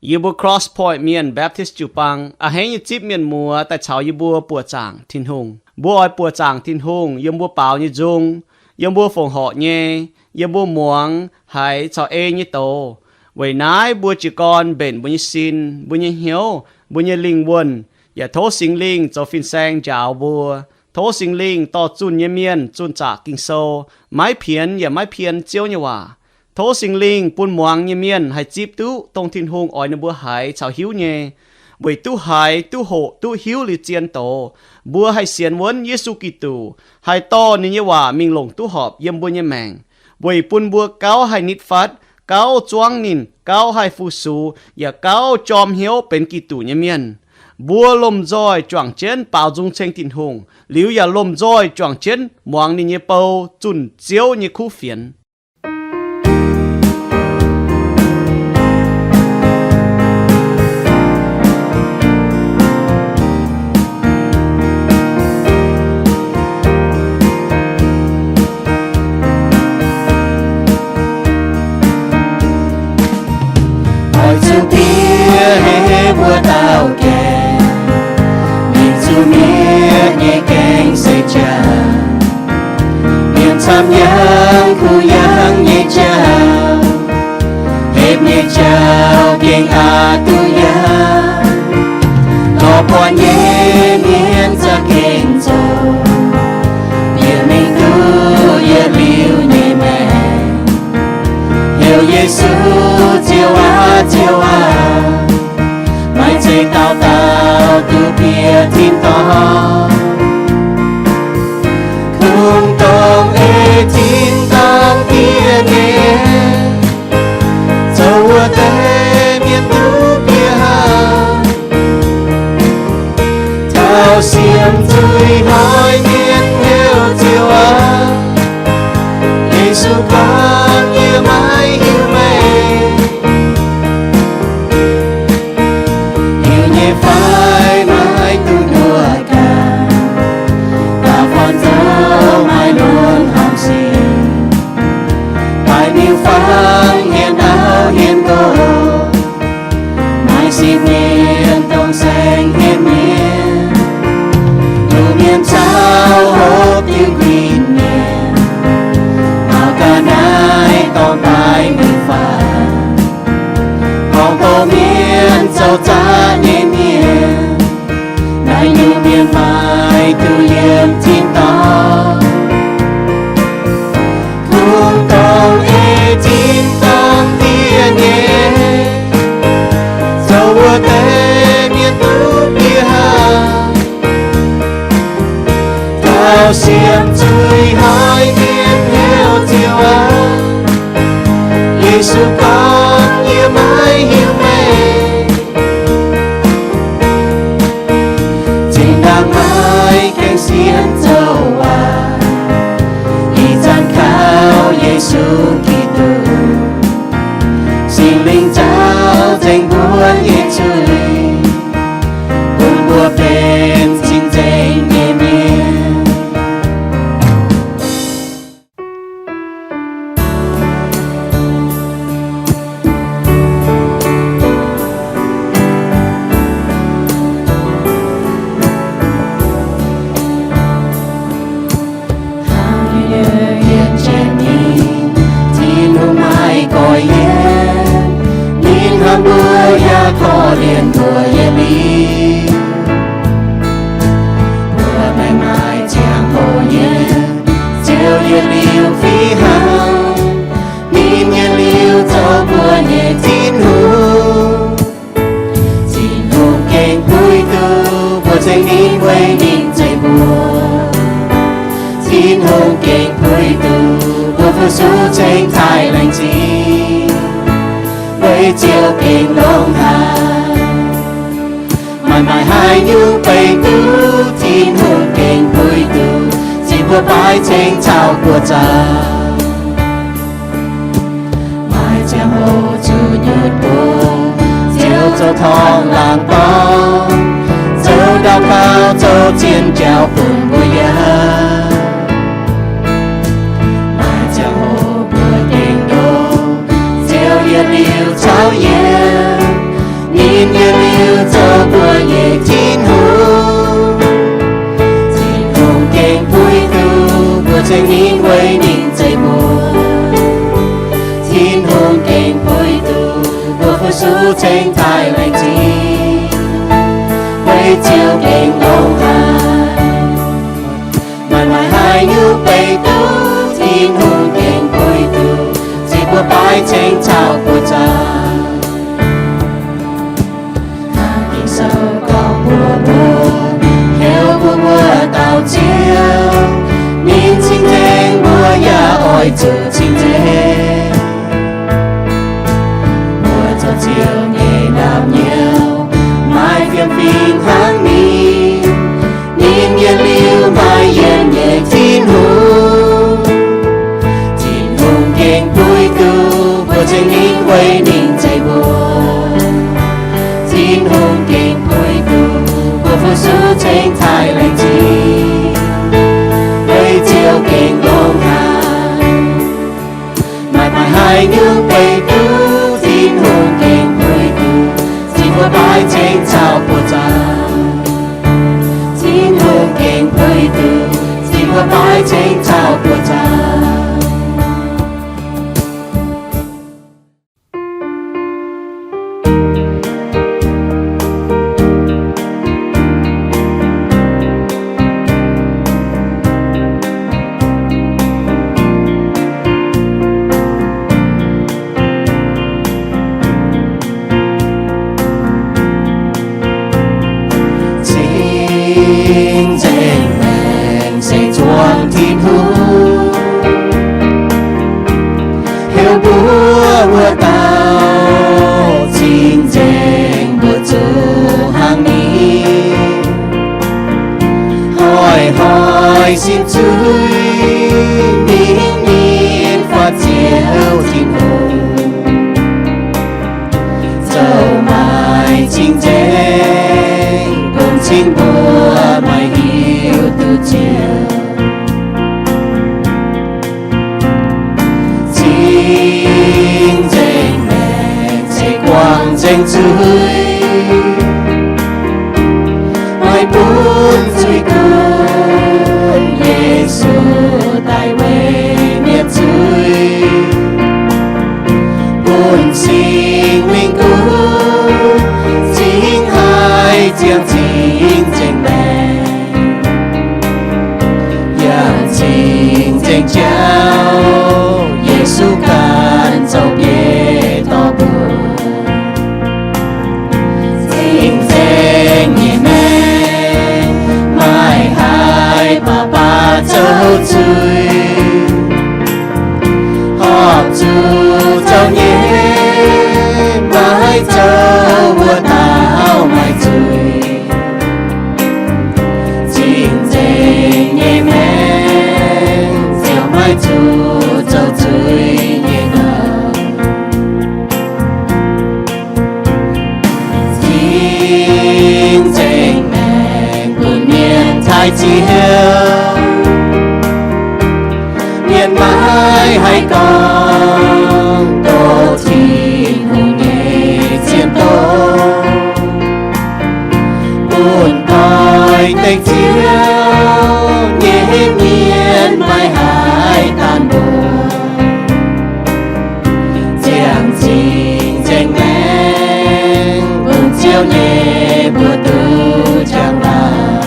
Yie mbuo Cross Point Mienh Baptist jiu-baang a'hneiv nyei zipv mienh muoz daaih caux yie mbuo buoqc zaangc Tin-Hungh. Mbuo oix buoqc zaangc Tin-Hungh yiem mbuo baaux nyei nzung, yiem mbuo fongc horc nyei, yiem mbuo muangx haiz caux ei nyei doz. Weic naaiv mbuo jiez gorn mbenc mbuo nyei sin, mbuo nyei hnyouv, mbuo nyei lingh wuonh, yaac tov Singx Lingh zoux fin-saeng njaaux mbuo. Tov Singx Lingh dorh zunh nyei mienh zunh zaqc Ging-Sou, maiv pienx yaac maiv pien Ziouv nyei waac. Tov Singx Lingh bun muangx nyei mienh haih zipv duqv dongh Tin-Hungh oix ninh mbuo haiz caux hiuv nyei, weic duqv haiz, duqv hoqc, duqv hiuv liuz zien doz, mbuo haih sienx wuonv Yesu Giduc, haih dorh ninh nyei waac mingh longc duqv horpc yiem mbuo nyei maengc, weic bun mbuo gauh haih nitv fatv, gauh zuangv ninh, gauh haih fu-sux, yaac gauh jorm hnyouv benx Giduc nyei mienh. Mbuo lomh nzoih juangc jienv baaux nzung ceng Tin-Hungh, liuz yaac lomh nzoih juangc jienv muangx ninh nyei bou zunh Ziouv nyei kuv fienx. Oix zuqc diev hei mbuo dauh gaengh, mingh zuqc mietc nyei gaengh se jauv, mienh camv yangh kuh yangh nyei jauv, hepv nyei jauv gengh aqc duqv yangh. Lorz buatc nyei mienh za'gengh zoqc, bieqc mingh duqv yietc liuz nyei maengc, heuc Yesu, Ziouv aac, Ziouv aac. Maaih zeiz dauh dauh duqv bieqc tin-dorngh, kungx dongh ei tin-dorngh diev nyei, zoux wuov deix mienh duqv bieqc haic. Taux siemv zuiz hnoi mienh heuc Ziouv aac, Yesu gorngv, yie maiv hiuv meih. Hiuv nyei fai maiv duqv nduov gaax, da'faanh zoux maaih lunx horngc sic, daaih miuc-fangx hienx auv hienx nqox. Maaih sipv mienh dongh saeng-hmien mienh, lungh mienh caux hopv diuh guinh mienh, maux ga'naaiv dorng daaih miuc-fangx, gorngv doqc mienh zoux zaqc nyei mienh. Naaiv nyungc mienh maaih duqv yiem tin-dorngh, kungx dongh ei tin-dorngh diev nyei, zoux wuov deix mienh duqv bieqc haic. Taux siemv zuiz hnoi mienh heuc Ziouv aac, Yesu gorngv, yie maiv hiuv meih. Zinh ndaangc maiv gaengh sienx zoux waac, ih zanc kaux Yesu Giduc, Singx Lingh zaux nzengc mbuo nyei zuiz, bun mbuo benx cing-nzengc nyei mienh. Hnangv yie yiem jienv ninh, Tin-Hungh maiv goiv yie, ninh hnamv mbuo yaac korv-lienh mbuo yietc liuz. Mbuo maiv maaih ziangh hoc yiem, Ziouv yietc liuz fih hnangv, ninh yietc liuz zoux mbuo nyei Tin-Hungh. Tin-Hungh gengh puix duqv mbuo ceng ninh weic ninh zeiv mbuo. Tin-Hungh gengh puix duqv mbuo fu-sux ceng taaih laengz zingh, weic Ziouv gengh longx haic. Maaih maaih haaix nyungc beiv duqv Tin-Hungh gengh puix duqv, zipv mbuo baaiv ceng caux buoz-zaux. Maaih ziangh hoc zuqc nyutc bung, Ziouv zoux torngv laangz dorng, zoux ndau gaux, zoux zien jauv bun mbuo yiem. Maaih ziangh hoc mbuo gengh ndoqv, Ziouv yietc liuz caux yiem. Yesu cingx taaih laengz zingh, weic Ziouv gengh longx haic. Maaih maaih haaix nyungc beiv duqv Tin-Hungh gengh puix duqv, ziux mbuo baeqc ceng caux buoz-zaux. Ging-Sou gorngv mbuox mbuo, heuc bun mbuo dauh Ziouv, ninh cing-nzengc, mbuo yaac oix zuqc cing-nzengc. Mbuo zoux Ziouv nyei ndaamv-nyouz, maaih fiem-fingx hnangv ninh. Ninh yietc liuz maaih yietc nyei Tin-Hungh. Tin-Hungh gengh puix duqv mbuo ceng ninh weic ninh zeiv mbuo. Tin-Hungh gengh puix duqv mbuo fu-sux cingx taaih laengz zingh, weic Ziouv gengh longx haic. Maaih maaih haaix nyungc beiv duqv Tin-Hungh gengh puix duqv, ziux mbuo baeqc ceng caux buoz-zaux. Tin-Hungh gengh puix duqv, ziux mbuo baeqc ceng caux buoz-zaux. Cing-nzengc maengc se zuangx Tin-Hungh, heuc mbuo wuov dauh cing-nzengc mbu'ziex hnangv ninh. Hoic hoic sin zuiz, mingh mingh faatv Ziouv Tin-Hungh, zoux maaih cing-nzengc, bun cing mbuo maaih hiuv duqv Ziouv. Cing-nzengc maengc se guangc nzengc zuiz, maaih bun zuiz gunv. Yesu daaih weic mienh zuiz, bun Singx Lingh gunv, cingx haih ziangh cing-nzengc maengc, yangh cing-nzengc jauv. Yesu ganh zoux bieiv dorh mbuo. Cing-nzengc nyei maengc, maiv haih baac baac zoux zuiz. Horpc zuqc zoux nyei, maiv haih zoux wuov dauh maaih zuiz. Cing-nzengc nyei maengc ziouc maiv zuqc zoux zuiz nyei ngouc. Cing-nzengc maengc bun mienh taaih Ziouv, mienh maiv haih gorngv doqc Tin-Hungh nyei cien doz. Bun doix-dekc Ziouv nyei mienh maiv haih daanh mbuoqc, ziangh cing-nzengc maengc bun Ziouv nyei mbuox duqv jangx-laangc.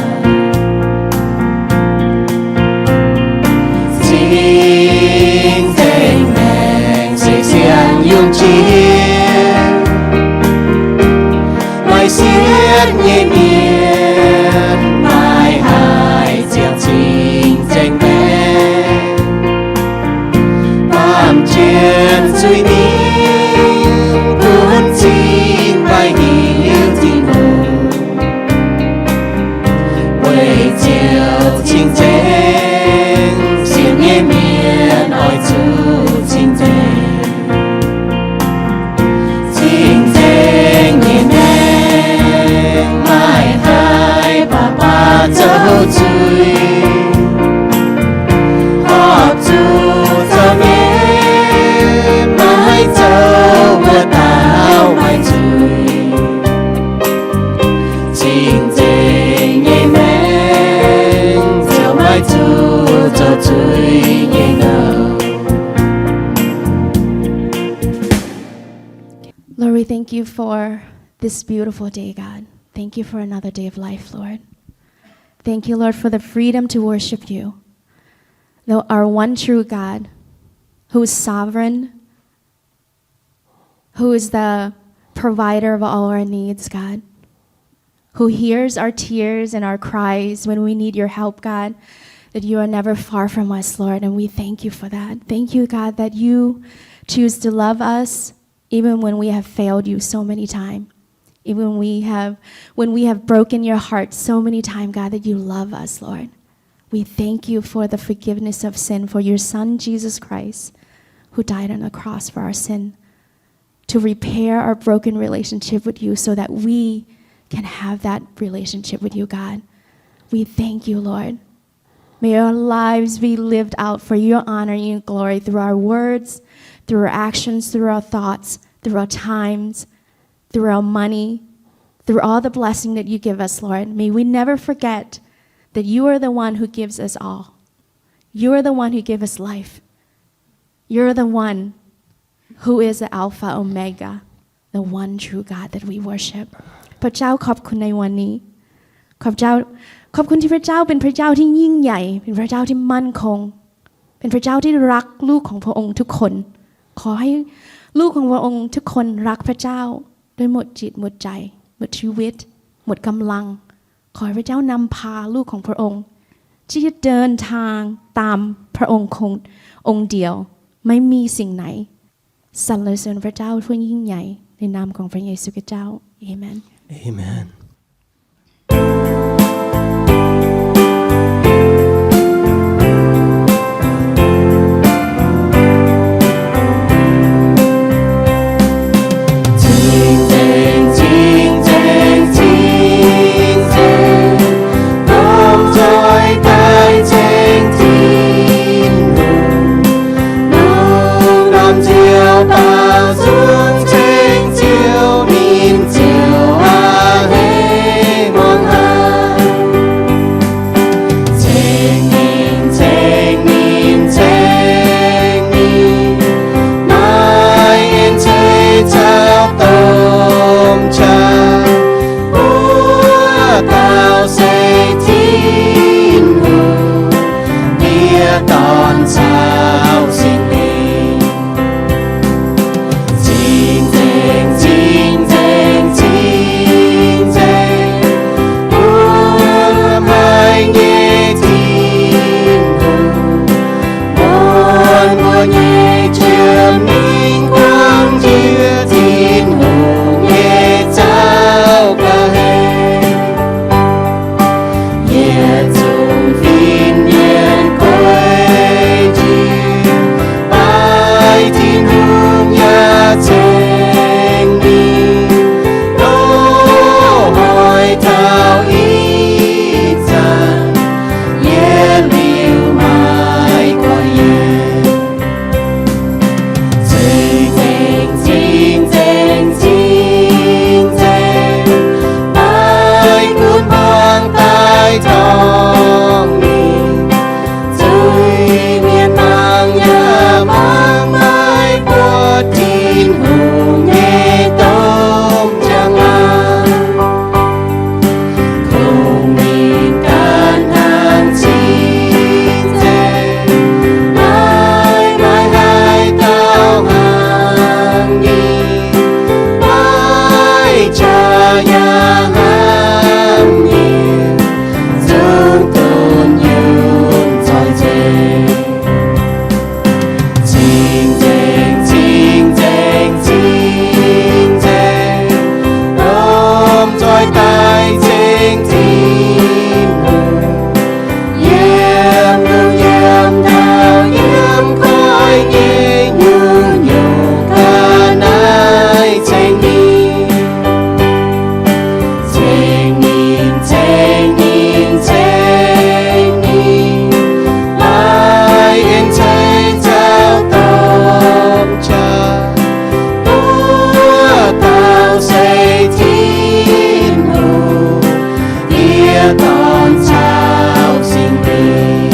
for this beautiful day, God. Thank you for another day of life, Lord. Thank you, Lord, for the freedom to worship you, the, our one true God, who is sovereign, who is the provider of all our needs, God, who hears our tears and our cries when we need your help, God, that you are never far from us, Lord, and we thank you for that. Thank you, God, that you choose to love us even when we have failed you so many times, even when we have, when we have broken your heart so many times, God, that you love us, Lord. We thank you for the forgiveness of sin, for your Son, Jesus Christ, who died on the cross for our sin, to repair our broken relationship with you so that we can have that relationship with you, God. We thank you, Lord. May our lives be lived out for your honor and your glory through our words, through our actions, through our thoughts, through our times, through our money, through all the blessing that you give us, Lord. May we never forget that you are the one who gives us all. You are the one who give us life. You're the one who is the Alpha Omega, the one true God that we worship. พระเจ้าขอบคุณในวันนี้ ขอบเจ้า ขอบคุณที่พระเจ้าเป็นพระเจ้าที่ยิ่งใหญ่ เป็นพระเจ้าที่มั่นคง เป็นพระเจ้าที่รักลูกของพระองค์ทุกคน ขอให้ลูกของพระองค์ทุกคนรักพระเจ้าด้วยหมดจิตหมดใจ หมดชีวิต หมดกำลัง ขอให้พระเจ้านำพาลูกของพระองค์ ที่จะเดินทางตามพระองค์คงองค์เดียว ไม่มีสิ่งไหนสรรเสริญพระเจ้าผู้ยิ่งใหญ่ ในนามของพระเยซูคริสต์เจ้า เอเมน เอเมน Cing-cing, cing-cing, cing-cing, lomh nzoih daaih ceng Tin-Hungh. Lungh ndorm ziouc baaux nzung ceng Ziouv, ninh ziouc a'hneiv muangx haic. Ceng ninh, ceng ninh, ceng ninh, maaih en-ceix caux domh qaqv. Wuov dauh se Tin-Hungh, Diex, Dorn caux Singx Lingh. Cing-nzengc, cing-nzengc, cing-nzengc, wuov haiz nyei Tin-Hungh, muonz mbuo nyei jiem-mingh buangv njiec Tin-Hungh nyei zaux ga'hlen. Yietc zungv fin-mienh guei jiex, maiv Tin-Hungh yaac ceng ninh, loz-hnoi taux ih zanc, yietc liuz maiv goiv yienc. Cing-nzengc, cing-nzengc, cing-nzengc, maiv gunv hmuangx daaih torngv ninh, zuiz-mienh mangc yaac mangc maiv buatc Tin-Hungh nyei domh njang-laangc. Kungx ninh ganh hnangv cing-nzengc, maiv maaih haaix dauh hnangv ninh, maiv jaax yaac hnangv ninh, zungv dunh yunh zoih nzengc. Cing-nzengc, cing-nzengc, cing-nzengc, lomh nzoih daaih ceng Tin-Hungh. Yiem lungh yiem ndau, yiem koiv nyei nyungc-nyungc ga'naaiv ceng ninh. Ceng ninh, ceng ninh, ceng ninh, maaih en-ceix caux domh qaqv. Wuov dauh se Tin-Hungh, Diex, Dorn caux Singx Lingh.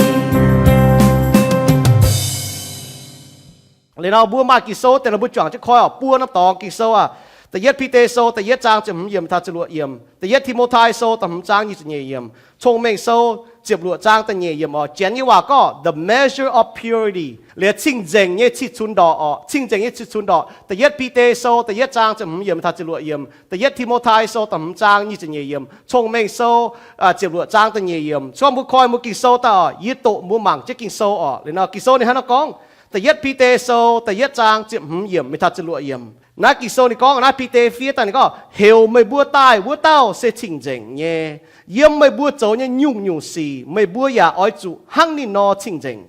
Liuz nor mbuo maaih Ging-Sou deix nor mbuo juangc jienv koi oc. Buo norm dorngx Ging-Sou aac, Da'yietv Bide Sou da'yietv zaang ziepc hmz yiemc taux ziepc luoqc yiemc. Da'yietv Ti^mo^tai Sou da'hmz zaang nyic ziepc nyeic yiemc. Cong-Mengh Sou ziepc luoqc zaang da'nyeic yiemc oc. Janx nyei waac gorngv the measure of purity, liuz cing-nzengc nyei cih cunx ndorqc oc. Cing-nzengc nyei cih cunx ndorqc. Da'yietv Bide Sou da'yietv zaang ziepc hmz yiemc taux ziepc luoqc yiemc. Da'yietv Ti^mo^tai Sou da'hmz zaang nyic ziepc nyeic yiemc. Cong-Mengh Sou ziepc luoqc zaang da'nyeic yiemc. Cong mbuo koi mbuo Ging-Sou daaih oc, yie doqc mbuo mangc jienv Ging-Sou oc. Liuz nor Ging-Sou ninh hnangv nor gorngv, da'yietv Bide Sou da'yietv zaang ziepc hmz yiemc mingh taux ziepc luoqc yiemc. Naaiv Ging-Sou ninh gorngv, naaiv Bide fiev daaih ninh gorngv, heuc meih mbuo daaih wuov dauh se cing-nzengc nyei. Yiem meih mbuo zoux nyei nyungc-nyungc sic meih mbuo yaac oix zuqc hnangv ninh nor cing-nzengc.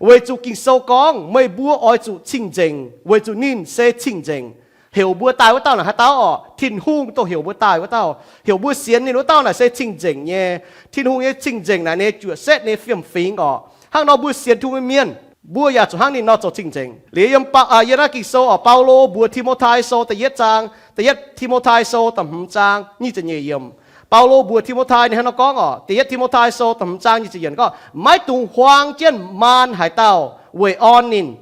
Weic zuqc Ging-Sou gorngv meih mbuo oix zuqc cing-nzengc, weic zuqc ninh se cing-nzengc. Heuc mbuo daaih wuov dauh naaic haaix dauh orqc? Tin-Hungh dongh heuc mbuo daaih wuov dauh. Heuc mbuo sienx ninh wuov dauh naaic se cing-nzengc nyei. Tin-Hungh nyei cing-nzengc naaic ninh juoqc setv ninh fiem-fingx orqc. Hnangv nor mbuo sienx Tin-Hungh nyei mienh, mbuo yaac zuqc hnangv ninh nor zoux cing-nzengc. Liuz yiem, yiem naaiv Ging-Sou orqc, Baulo mbuox Ti^mo^tai Sou da'yietv zaang, da'yietv Ti^mo^tai Sou da'hmz zaang nyic ziepc nyeic yiemc. Baulo mbuox Ti^mo^tai ninh hnangv nor gorngv orqc, da'yietv Ti^mo^tai Sou da'hmz zaang nyic ziepc nyeic yiemc gorngv, maiv dungx huaang jienv maan haaix dauh weic orn ninh.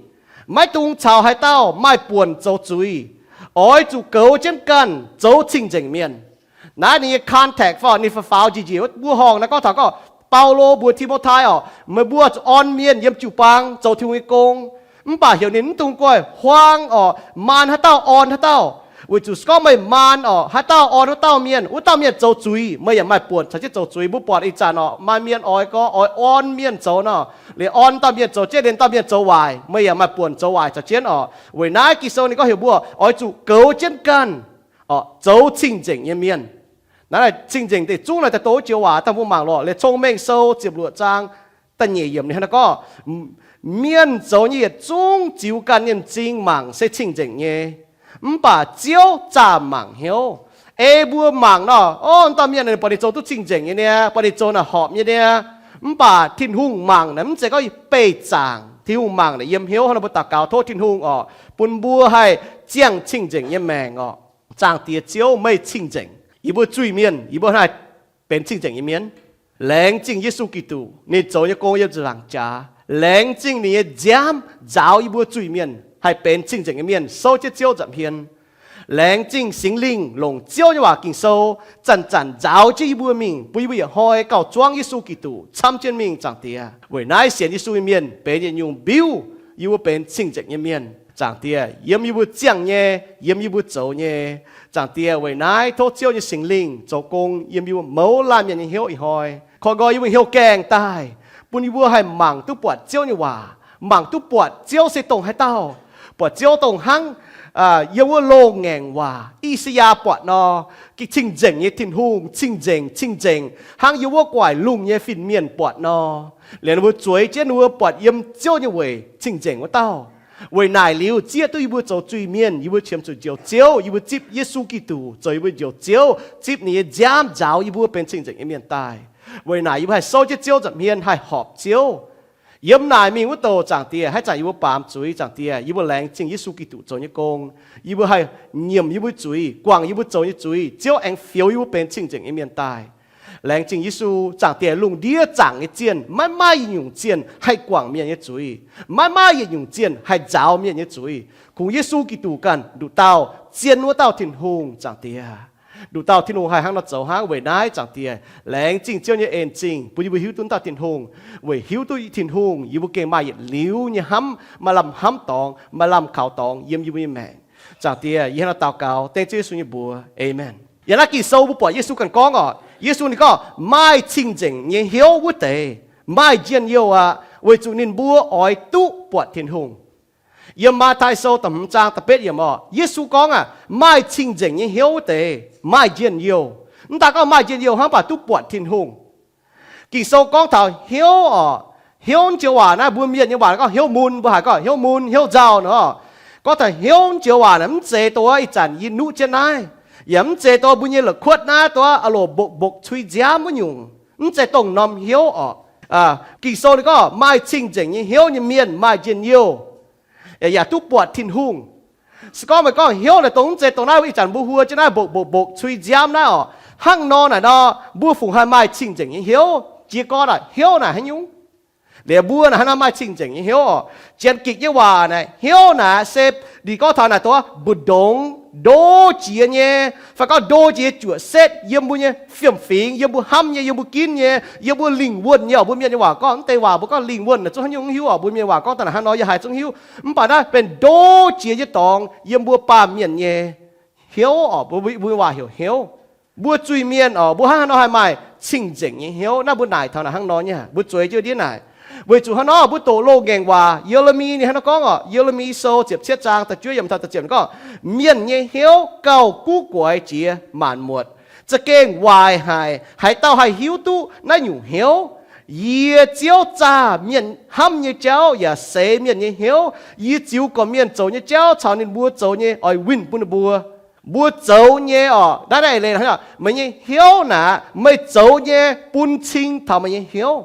Maiv dungx caux haaix dauh maaih buonc zoux zuiz. Oix zuqc goux jienv ganh zoux cing-nzengc mienh. Naaiv ninh nyei context fai ninh faaux-faaux njiec njiec wuov mbuo horngh naaiv gorngv taux gorngv, Baulo mbuox Ti^mo^tai orqc, meih mbuo zuqc orn mienh yiem jiu-baang zoux Tin-Hungh nyei gong. Mv baac heuc ninh mv dungx guaih huaang orqc, maan haaix dauh orn haaix dauh. Weic zuqc se gorngv meih maan orqc haaix dauh orn wuov dauh mienh, wuov dauh mienh zoux zuiz, meih yaac maaih buonc caux jienv zoux zuiz. Mbuo buatc ih zanc orqc, maaih mienh oix gorngv oix orn mienh zoux nor, liuz orn dauh mienh zoux jienv, liuz dauh mienh zoux waaic, meih yaac maaih buonc zoux waaic caux jienv orqc. Weic naaiv Ging-Sou ninh gorngv heuc mbuo oix zuqc goux jienv ganh orqc, zoux cing-nzengc nyei mienh. Naaiv cing-nzengc deic zungv naaiv daaih doqc wuov joux waac daaih mbuo mangc lorqc. Liuz Cong-Mengh Sou ziepc luoqc zaang da'nyeic yiemc ninh hnangv naaiv gorngv, mienh zoux nyei yietc zungv ziux ganh nyei m'zing mangc se cing-nzengc nyei, mv baac Ziouv zaah mangc hnyouv. Ei mbuo mangc nor, o, dauh mienh buatc ninh zoux duqv cing-nzengc nyei niaa, buatc ninh zoux naaic horpc nyei niaa. Mv baac Tin-Hungh mangc naaic mv zeiz gorngv beih zaangc. Tin-Hungh mangc naaic yiem hnyouv hnangv nor mbuo daux gaux tov Tin-Hungh orqc, bun mbuo haih ziangh cing-nzengc nyei maengc orqc. Zaangc Diex Ziouv, meih cing-nzengc yie mbuo zuiz-mienh, yie mbuo haih benx cing-nzengc nyei mienh. Laengz zingh Yesu Giduc, ninh zoux nyei gong yiem ziepc nzaangc jaax. Laengz zingh ninh nyei nziaamv nzaaux yie mbuo zuiz-mienh haih benx cing-nzengc nyei mienh, souv jienv Ziouv nza'hmien. Laengz zingh Singx Lingh longc Ziouv nyei waac Ging-Sou zanc-zanc nzaaux jienv yie mbuo mingh, bun yie mbuo yietc hnoi gauh zuangv Yesu Giduc camv jienv mingh, Zaangc Diex. Weic naaiv sienx Yesu nyei mienh benx yietc nyungc mbiuv yie mbuo benx cing-nzengc nyei mienh, Zaangc Diex, yiem yie mbuo ziangh nyei, yiem yie mbuo zoux nyei. Zaangc Diex, weic naaiv tov Ziouv nyei Singx Lingh zoux gong yiem yie mbuo mouz laanh mienh nyei hnyouv ih hnoi. Koi nqoi yie mbuo hnyouv gaengh daaih, bun yie mbuo haih mangc duqv buatc Ziouv nyei waac, mangc duqv buatc Ziouv se dongh haaix dauh, buatc Ziouv dongh hnangv yiem wuov loz-ngaengc waac I^saa^yaa buatc nor, gengh cing-nzengc nyei Tin-Hungh, cing-nzengc, cing-nzengc, hnangv yiem wuov guaaic lungh nyei fin-mienh buatc nor. Liuz ninh mbuo zueiz jienv ninh mbuo buatc yiem Ziouv nyei weic cing-nzengc wuov dauh. Weic naaic liuz zieqv duqv yie mbuo zoux zuiz-mienh, yie mbuo qiemx zuqc Njoux Ziouv, yie mbuo zipv Yesu Giduc zoux yie mbuo Njoux Ziouv, zipv ninh nyei nziaamv nzaaux yie mbuo benx cing-nzengc nyei mienh daaih. Weic naaic yie mbuo haih souv jienv Ziouv nza'hmien, haih horpc Ziouv. Yiem naaic mingh wuov douc, Zaangc Diex, haaix zanc yie mbuo baamz zuiz, Zaangc Diex, yie mbuo laengz zingh Yesu Giduc zoux nyei gong. Yie mbuo haih nyiemc yie mbuo zuiz, guangc yie mbuo zoux nyei zuiz, Ziouv aengx fioux yie mbuo benx cing-nzengc nyei mienh daaih. Laengz zingh Yesu, Zaangc Diex, lungh ndiev zaangc nyei zienh maiv maaih yietc nyungc zienh haih guangc mienh nyei zuiz, maiv maaih yietc nyungc zienh haih nzaaux mienh nyei zuiz. Kungx Yesu Giduc ganh nduqc dauh zien wuov dauh Tin-Hungh, Zaangc Diex. Nduqc dauh Tin-Hungh haih hnangv nor zoux hnangv. Weic naaiv, Zaangc Diex, laengz zingh Ziouv nyei en zingh bun yie mbuo hiuv duqv dauh Tin-Hungh. Weic hiuv duqv Tin-Hungh, yie mbuo gengh maaih yietc liuz nyei hnamv, maaih lamh hnamv dorngx, maaih lamh kaux dorngx yiem yie mbuo nyei maengc. Zaangc Diex, yie hnangv nor daux gaux dengv Ziouv Yesu nyei mbuox, Aamen. Yiem naaiv Ging-Sou mbuo buatc Yesu ganh gorngv orqc, Yesu ninh gorngv, maaih cing-nzengc nyei hnyouv wuov deix maaih njien-youh aqv, weic zuqc ninh mbuo oix duqv buatc Tin-Hungh. Yiem Matv^tai Sou da'hmz zaang da'betv yiemc orqc, Yesu gorngv aqv, maaih cing-nzengc nyei hnyouv wuov deix maaih njien-youh. Mv daaih gorngv maaih njien-youh hnangv, mv baac duqv buatc Tin-Hungh. Ging-Sou gorngv taux hnyouv orqc, hnyouv joux waac naaiv mbuo mienh nyei waac gorngv hnyouv mun, mbuo haiz gorngv hnyouv mun, hnyouv nzauh nor. Gorngv taux hnyouv joux waac naaiv mv zeiz dongh wuov ih zanc yie nuqv jienv naaiv, yaac mv zeiz dongh mbuo nyei la'kuotv naaiv dongh wuov a'loc mbokc mbokc cui nziaamv wuov nyungc. Mv zeiz dongh norm hnyouv orqc. Ging-Sou ninh gorngv maaih cing-nzengc nyei hnyouv nyei mienh maaih njien-youh, yaac duqv buatc Tin-Hungh. Se gorngv meih gorngv hnyouv naaic dongh mv zeiz dongh naaiv ih zanc mbuo huo jienv naaiv mbokc mbokc mbokc cui nziaamv naaiv orqc, hnangv nor naaic nor, mbuo fungc haih maaih cing-nzengc nyei hnyouv? Jiez gorn aac, hnyouv naaic haaix nyungc? Liuz mbuo naaic hnangv nor maaih cing-nzengc nyei hnyouv oc. Janx-Gikc nyei waac naaic, hnyouv naaic se, ninh gorngv taux naaic dongh mbu'ndongx ndo jiex nyei, fai gorngv ndo jiex nyei juoqc setv yiem mbuo nyei fiem-fingx, yiem mbuo hnamv nyei, yiem mbuo ginv nyei, yiem mbuo lingh wuonh nyei oc. Mbuo mienh nyei waac gorngv, mv deix waac mbuo gorngv lingh wuonh naaic zungv haaix nyungc mv hiuv oc. Mbuo mienh waac gorngv daaih naaic hnangv nor yie haiz zungv hiuv. Mv baac naaiv benx ndo jiex nyei dorngx yiem mbuo baamh mienh nyei hnyouv oc. Mbuo waac heuc hnyouv. Mbuo zuiz-mienh oc, mbuo hnangv haaix nor haih maaih cing-nzengc nyei hnyouv? Naaiv mbuo naaic taux naaic hnangv nor nyei, mbuo zueiz jienv ndiev naaic. Weic zuqc hnangv nor mbuo doqc loz-ngaengc waac, Ye^le^mi ninh hnangv nor gorngv oc. Ye^le^mi Sou ziepc cietv zaang da'juov yiemc taux da'ziepc gorngv, mienh nyei hnyouv gauh guv guaix jiex maanc muotc, za'gengh waaic haic. Haaix dauh haih hiuv duqv naaiv nyungc hnyouv? Yie, Ziouv, zaah mienh hnamv nyei jauv yaac seix mienh nyei hnyouv. Yie ziux gorqv-mienh zoux nyei jauv caux ninh mbuo zoux nyei oix winh bun ninh mbuo. Mbuo zoux nyei oc, naaiv naaiv eix leiz, meih nyei hnyouv naaic, meih zoux nyei bun cing taux meih nyei hnyouv.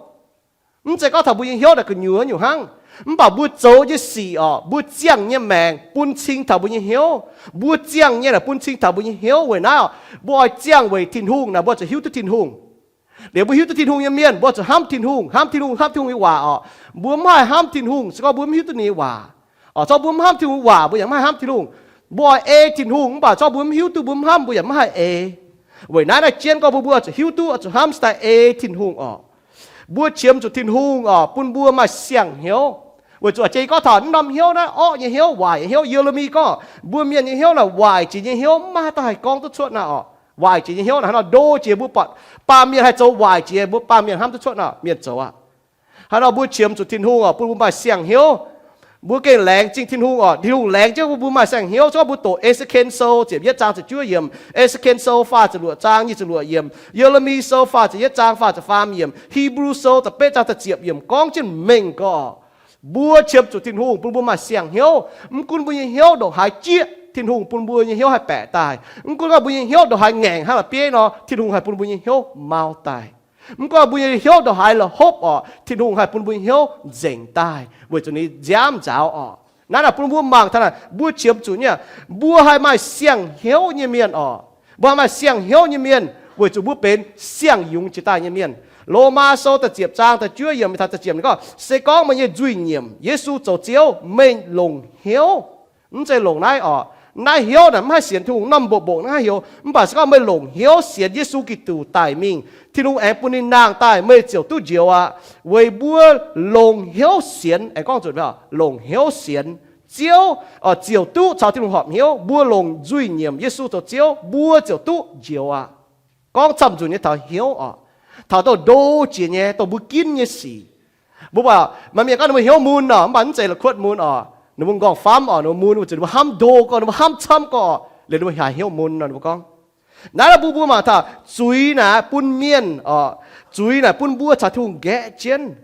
Mv zeiz gorngv taux mbuo nyei hnyouv naaic gu'nyuoz nyungc hnangv. Mv baac mbuo zoux nyei sic oc, mbuo ziangh nyei maengc bun cing taux mbuo nyei hnyouv. Mbuo ziangh nyei naaic bun cing taux mbuo nyei hnyouv. Weic naaiv oc, mbuo oix ziangh weic Tin-Hungh naaic, mbuo zuqc hiuv duqv Tin-Hungh. Liuz mbuo hiuv duqv Tin-Hungh nyei mienh, mbuo zuqc hnamv Tin-Hungh, hnamv Tin-Hungh, hnamv Tin-Hungh nyei waac oc. Mbuo mv haih hnamv Tin-Hungh se gorngv mbuo mv hiuv duqv ninh nyei waac oc. Zorqv mbuo mv hnamv Tin-Hungh waac, mbuo yaac mv haih hnamv Tin-Hungh. Mbuo oix ei Tin-Hungh, mv baac zorqv mbuo mv hiuv duqv, mbuo mv hnamv, mbuo yaac mv haih ei. Weic naaiv naaiv jienv gorngv mbuo, mbuo zuqc hiuv duqv, zuqc hnamv se daaih ei Tin-Hungh oc. Mbuo qiemx zuqc Tin-Hungh oc, bun mbuo maaih siang-hnyouv. Weic zuqc jiex gorngv taux norm hnyouv naaiv, orqv nyei hnyouv, waaic nyei hnyouv, Ye^le^mi gorngv mbuo mienh nyei hnyouv naaic, waaic jiex nyei hnyouv mv maaih haaix dauh haih gorngv duqv cuotv naaiv oc. Waaic jiex nyei hnyouv naaic hnangv nor ndo jiex, mbuo buatc baamh mienh haih zoux waaic jiex, mbuo baamh mienh hnamv duqv cuotv naaic, mienh zoux aqv. Hnangv nor mbuo qiemx zuqc Tin-Hungh oc, bun mbuo maaih siang-hnyouv. Mbuo gengh laengz zingh Tin-Hungh oc. Tin-Hungh laengz jienv bun mbuo maaih siang-hnyouv. Zorqv mbuo doqc E^se^ken Sou ziepc yietv zaang ziepc juov yiemc, E^se^ken Sou faah ziepc luoqc zaang nyic ziepc luoqc yiemc, Ye^le^mi Sou faah ziepc yietv zaang faah ziepc faam yiemc, Hipv^lu Sou da'betv zaang da'ziepc yiemc gorngv jienv mengh gorx, mbuo qiemx zuqc Tin-Hungh bun mbuo maaih siang-hnyouv. Mv gunv mbuo nyei hnyouv ndongc haaix jieqv, Tin-Hungh bun mbuo nyei hnyouv haih baeqc daaih. Mv gunv gorngv mbuo nyei hnyouv ndongc haaix ngaengc hnangv la'bieiv nor, Tin-Hungh haih bun mbuo nyei hnyouv mau daaih. Mv gunv mbuo nyei hnyouv ndongc haaix la'hopv oc, Tin-Hungh haih bun mbuo nyei hnyouv nzengc daaih weic zuqc ninh nziaamv nzaaux oc. Naaiv naaic bun mbuo mangc taux naaic, mbuo qiemx zuqc nyei, mbuo haih maaih siang-hnyouv nyei mienh oc. Mbuo haih maaih siang-hnyouv nyei mienh weic zuqc mbuo benx siang-yungz jiex daaih nyei mienh. Lomaa Sou da'ziepc zaang da'juov yiemc taux da'ziepc gorngv, se gorngv meih nyei nzuih nyiemc Yesu zoux Ziouv, meih longc hnyouv, mv zeiz longc naaiv oc. Naaiv hnyouv naaic mv haih sienx Tin-Hungh, norm mbuoqc mbuoqc naaiv hnyouv. Mv baac se gorngv meih longc hnyouv sienx Yesu Giduc daic mingh, Tin-Hungh aengx bun ninh nangh daaih, meih ziouc duqv njoux aqv. Weic mbuo longc hnyouv sienx, aengx gorngv zuqc longc hnyouv sienx Ziouv, ziouc duqv caux Tin-Hungh horpc hnyouv. Mbuo longc nzuih nyiemc Yesu zoux Ziouv, mbuo ziouc duqv njoux aqv. Gorngv camv nzunc nyei taux hnyouv oc, taux dongh ndo jiex nyei, dongh mbuo ginv nyei sic. Mbuo buatc maaih mienh gorngv ninh mbuo hnyouv mun oc, mv baac mv zeiz la'kuotv mun oc. Ninh mbuo nqorngv famv oc, ninh mbuo mun weic zuqc ninh mbuo hnamv ndo gorngv, ninh mbuo hnamv camv gorngv, liuz ninh mbuo haiz hnyouv mun nor, ninh mbuo gorngv. Naaiv bun mbuo mangc taux zuiz naaic bun mienh oc, zuiz naaic bun mbuo caux Tin-Hungh nqaeqv jienv.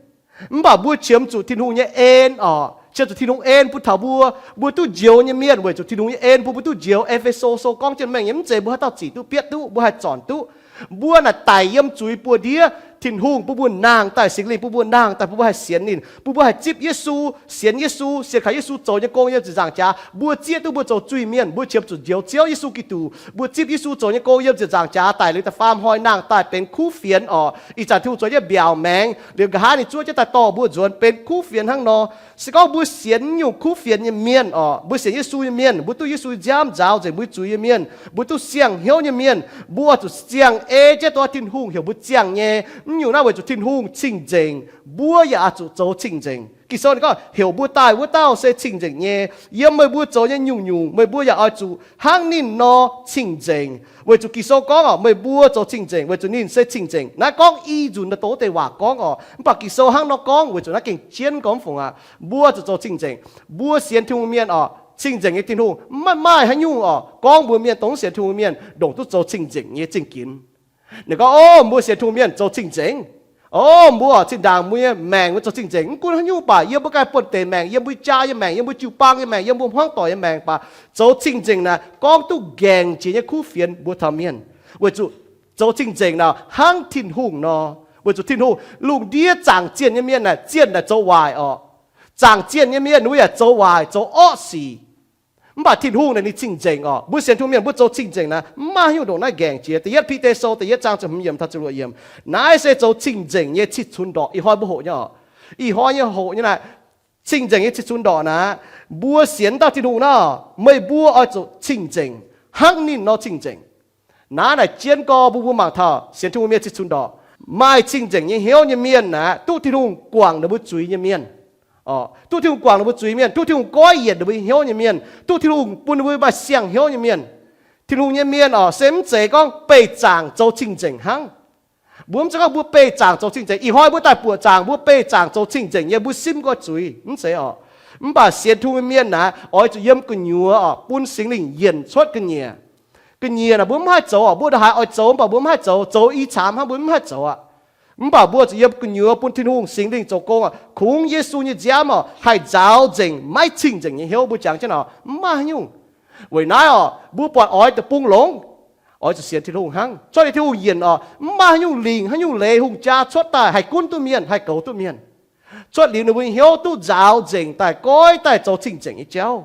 Mv baac mbuo qiemx zuqc Tin-Hungh nyei en oc, qiemx zuqc Tin-Hungh en bun taux mbuo, mbuo duqv njoux nyei mienh weic zuqc Tin-Hungh nyei en bun mbuo duqv njoux. E^fe^so Sou gorngv jienv mengh nyei, mv zeiz mbuo haaix dauh zic duqv, bietv duqv, mbuo haih zornc duqv. Mbuo naaic daic yiem zuiz buoz-ndiev, Tin-Hungh bun mbuo nangh daaih, Singx Lingh bun mbuo nangh daaih, bun mbuo haih sienx ninh, bun mbuo haih zipv Yesu, sienx Yesu, sienx kaux Yesu zoux nyei gong yiem ziepc nzaangc jaax. Mbuo zieqv duqv mbuo zoux zuiz-mienh, mbuo qiemx zuqc njoux Ziouv Yesu Giduc. Mbuo zipv Yesu zoux nyei gong yiem ziepc nzaangc jaax daic liuz da'faam hnoi nangh daaih benx kuv fienx oc. Ih zanc Tin-Hungh zueiz jienv mbiaauc maengx, liuz nqa'haav ninh zuov jienv daaih dorh mbuo nzuonx benx kuv fienx hnangv nor. Se gorngv mbuo sienx nyungc kuv fienx nyei mienh oc, mbuo sienx Yesu nyei mienh, mbuo duqv Yesu nziaamv nzaaux nzengc mbuo zuiz nyei mienh, mbuo duqv siang-hnyouv nyei mienh, mbuo zuqc siang-ei jienv dongh Tin-Hungh heuc mbuo ziangh nyei. Mv nyungc naaiv weic zuqc Tin-Hungh cing-nzengc, mbuo yaac oix zuqc zoux cing-nzengc. Ging-Sou ninh gorngv heuc mbuo daaih wuov dauh se cing-nzengc nyei. Yiem meih mbuo zoux nyei nyungc-nyungc meih mbuo yaac oix zuqc hnangv ninh nor cing-nzengc. Weic zuqc Ging-Sou gorngv oc, meih mbuo zoux cing-nzengc weic zuqc ninh se cing-nzengc. Naaiv gorngv i nzunc naaiv doz deix waac gorngv oc, mv baac Ging-Sou hnangv nor gorngv weic zuqc naaiv gengh jienv gorngv mv fungc aqv. Mbuo zuqc zoux cing-nzengc. Mbuo sienx Tin-Hungh mienh oc, cing-nzengc nyei Tin-Hungh maiv maaih haaix nyungc oc gorngv mbuox mienh dongh sienx Tin-Hungh mienh ndongc duqv zoux cing-nzengc nyei zingh ginx. Ninh gorngv, o, mbuo sienx Tin-Hungh mienh zoux cing-nzengc. O, mbuo oc, zinh ndaangc mbuo nyei maengc mbuo zoux cing-nzengc. Mv gunv haaix nyungc baac, yiem mbuo ganh buonh deix maengc, yiem mbuo jaa nyei maengc, yiem mbuo jiu-baang nyei maengc, yiem mbuo hmuangv doic nyei maengc baac, zoux cing-nzengc naaic gorngv duqv nqaengc jiex nyei kuv fienx mbuo taux mienh. Weic zuqc zoux cing-nzengc naaic hnangv Tin-Hungh nor. Weic zuqc Tin-Hungh, lungh ndiev zaangc zienh nyei mienh naaic zienh naaic zoux waaic oc. Zaangc zienh nyei mienh wuov yaac zoux waaic, zoux orqv sic. Mv baac Tin-Hungh naaic ninh cing-nzengc oc. Mbuo sienx Tin-Hungh mienh mbuo zoux cing-nzengc naaic mv maaih haaix nyungc ndongc naaiv nqaengc jiex. Da'yietv Bide Sou da'yietv zaang ziepc hmz yiemc taux ziepc luoqc yiemc. Naaiv se zoux cing-nzengc nyei cih cunx ndorqc. Ih hnoi mbuo hoqc nyei oc. Ih hnoi nyei hoqc nyei naaic, cing-nzengc nyei cih cunx ndorqc naaic, mbuo sienx dauh Tin-Hungh nor, meih mbuo oix zuqc cing-nzengc hnangv ninh nor cing-nzengc. Naaiv naaic jienv gorngv mbuo mbuo mangc taux sienx Tin-Hungh mienh cih cunx ndorqc, maaih cing-nzengc nyei hnyouv nyei mienh naaic, duqv Tin-Hungh guangc ninh mbuo zuiz nyei mienh. Duqv Tin-Hungh guangc ninh mbuo zuiz mienh, duqv Tin-Hungh goiv yienc ninh mbuo nyei hnyouv nyei mienh, duqv Tin-Hungh bun ninh mbuo maaih siang-hnyouv nyei mienh. Tin-Hungh nyei mienh oc, se mv zeiz gorngv beih zaangc zoux cing-nzengc hnangv. Mbuo mv zeiz gorngv mbuo beih zaangc zoux cing-nzengc. Ih hnoi mbuo daaih buoqc zaangc mbuo beih zaangc zoux cing-nzengc nyei, mbuo simv nqoi zuiz, mv zeiz oc. Mv baac sienx Tin-Hungh nyei mienh naaic, oix zuqc yiem gu'nyuoz oc, bun Singx Lingh yienc cuotv ga'nyiec. Ga'nyiec naaic mbuo mv haih zoux oc, mbuo ndongc haaix oix zoux mv baac mbuo mv haih zoux, zoux i caamx hnangv mbuo mv haih zoux aqv. Mv baac mbuo zuqc yiem gu'nyuoz bun Tin-Hungh Singx Lingh zoux gong oc, kungx Yesu nyei nziaamv oc, haih nzaaux nzengc maiv cing-nzengc nyei hnyouv. Mbuo jangx jienv oc, mv maaih haaix nyungc. Weic naaiv oc, mbuo buatc oix deic-bung longx, oix zuqc sienx Tin-Hungh hnangv. Cuotv liuz Tin-Hungh yienc oc, mv maaih haaix nyungc lingc, haaix nyungc leiz hungh jaa cuotv daaih haih gunv duqv mienh, haih goux duqv mienh. Cuotv liuz ninh mbuo nyei hnyouv duqv nzaaux nzengc daaih, goiv daaih zoux cing-nzengc nyei jauv.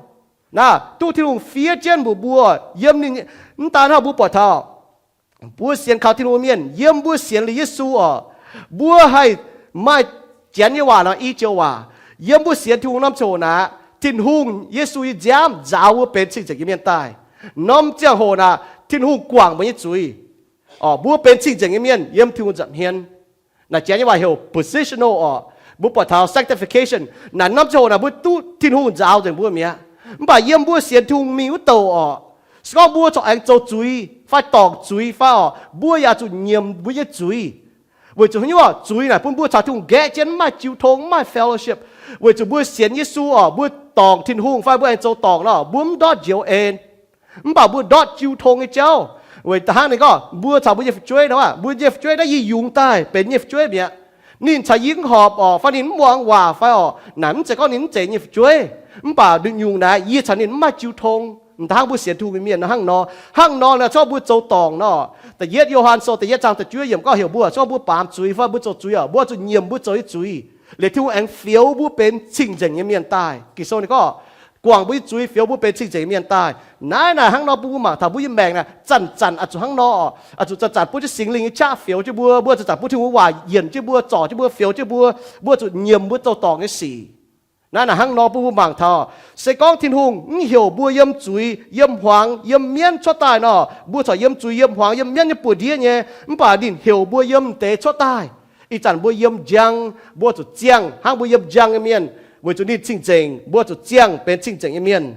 Naaiv duqv Tin-Hungh fiev jienv mbuox mbuo, yiem ninh, mv daan hnangv, mbuo buatc taux mbuo sienx kaux Tin-Hungh mienh, yiem mbuo sienx liuz Yesu oc, mbuo haih maaih, Janx nyei waac nor, i joux waac, yiem mbuo sienx Tin-Hungh norm ziangh hoc naaic, Tin-Hungh Yesu nyei nziaamv nzaaux mbuo benx cing-nzengc nyei mienh daaih. Norm ziangh hoc naaic, Tin-Hungh guangc mbuo nyei zuiz. Mbuo benx cing-nzengc nyei mienh yiem Tin-Hungh nza'hmien. Naaic Janx nyei waac heuc positional oc. Mbuo buatc taux sanctification. Naaic norm ziangh hoc naaic mbuo duqv Tin-Hungh nzaaux nzengc mbuo mi'aqv. Mv baac yiem mbuo sienx Tin-Hungh mingh wuov douc oc, se gorngv mbuo corc aengx zoux zuiz fai dorngc zuiz fai oc, mbuo yaac zuqc nyiemc mbuo nyei zuiz. Weic zuqc haaix nyungc oc? Zuiz naaic bun mbuo caux Tin-Hungh nqaeqv jienv, mv maaih jiu tong, mv maaih fellowship. Weic zuqc mbuo sienx Yesu oc, mbuo dorngc Tin-Hungh fai mbuo aengx zoux dorngc nor, mbuo mv ndortv njoux en. Mv baac mbuo ndortv jiu tong nyei jauv. Weic da'hnangv ninh gorngv mbuo caux mbuo nyei fu'jueiv nor, mbuo nyei fu'jueiv naaiv yie yungz daaih benx nyei fu'jueiv mi'aqv. Ninh caux yie mv horpc oc, fai ninh mv muangx waac fai oc, naaic mv zeiz gorngv ninh mv zeiz yie nyei fu'jueiv. Mv baac nyungc naaic yie caux ninh mv maaih jiu tong. M'daaih hnangv mbuo sienx Tin-Hungh mienh nor hnangv nor, se gorngv mbuo zoux dorngc nor, da'yietv Yo^han Sou da'yietv zaang da'juov yiemc gorngv heuc mbuo, se gorngv mbuo baamz zuiz fai mbuo zoux zuiz oc, mbuo zuqc nyiemc mbuo zoux nyei zuiz. Liuz Tin-Hungh aengx fioux mbuo benx cing-nzengc nyei mienh daaih. Ging-Sou ninh gorngv guangc mbuo nyei zuiz, fioux mbuo benx cing-nzengc nyei mienh daaih. Naaiv naaic hnangv nor bun mbuo mangc taux mbuo nyei maengc naaic zanc-zanc oix zuqc hnangv nor, oix zuqc zanc-zanc bun jienv Singx Lingh nyei qaqv fioux jienv mbuo, mbuo zanc-zanc bun Tin-Hungh waac yienc jienv mbuo, zorc jienv mbuo, fioux jienv mbuo, mbuo zuqc nyiemc mbuo zoux dorngc nyei sic. Naaiv naaic hnangv nor bun mbuo mangc taux, se gorngv Tin-Hungh mv heuc mbuo yiem zuiz, yiem hmuangx, yiem mienv cuotv daaih nor, mbuo corc yiem zuiz, yiem hmuangx, yiem mienv nyei buoz-ndiev nyei, mv baac ninh heuc mbuo yiem deix cuotv daaih. Ih zanc mbuo yiem njang, mbuo zuqc ziangh hnangv mbuo yiem njang nyei mienh, weic zuqc ninh cing-nzengc, mbuo zuqc ziangh benx cing-nzengc nyei mienh.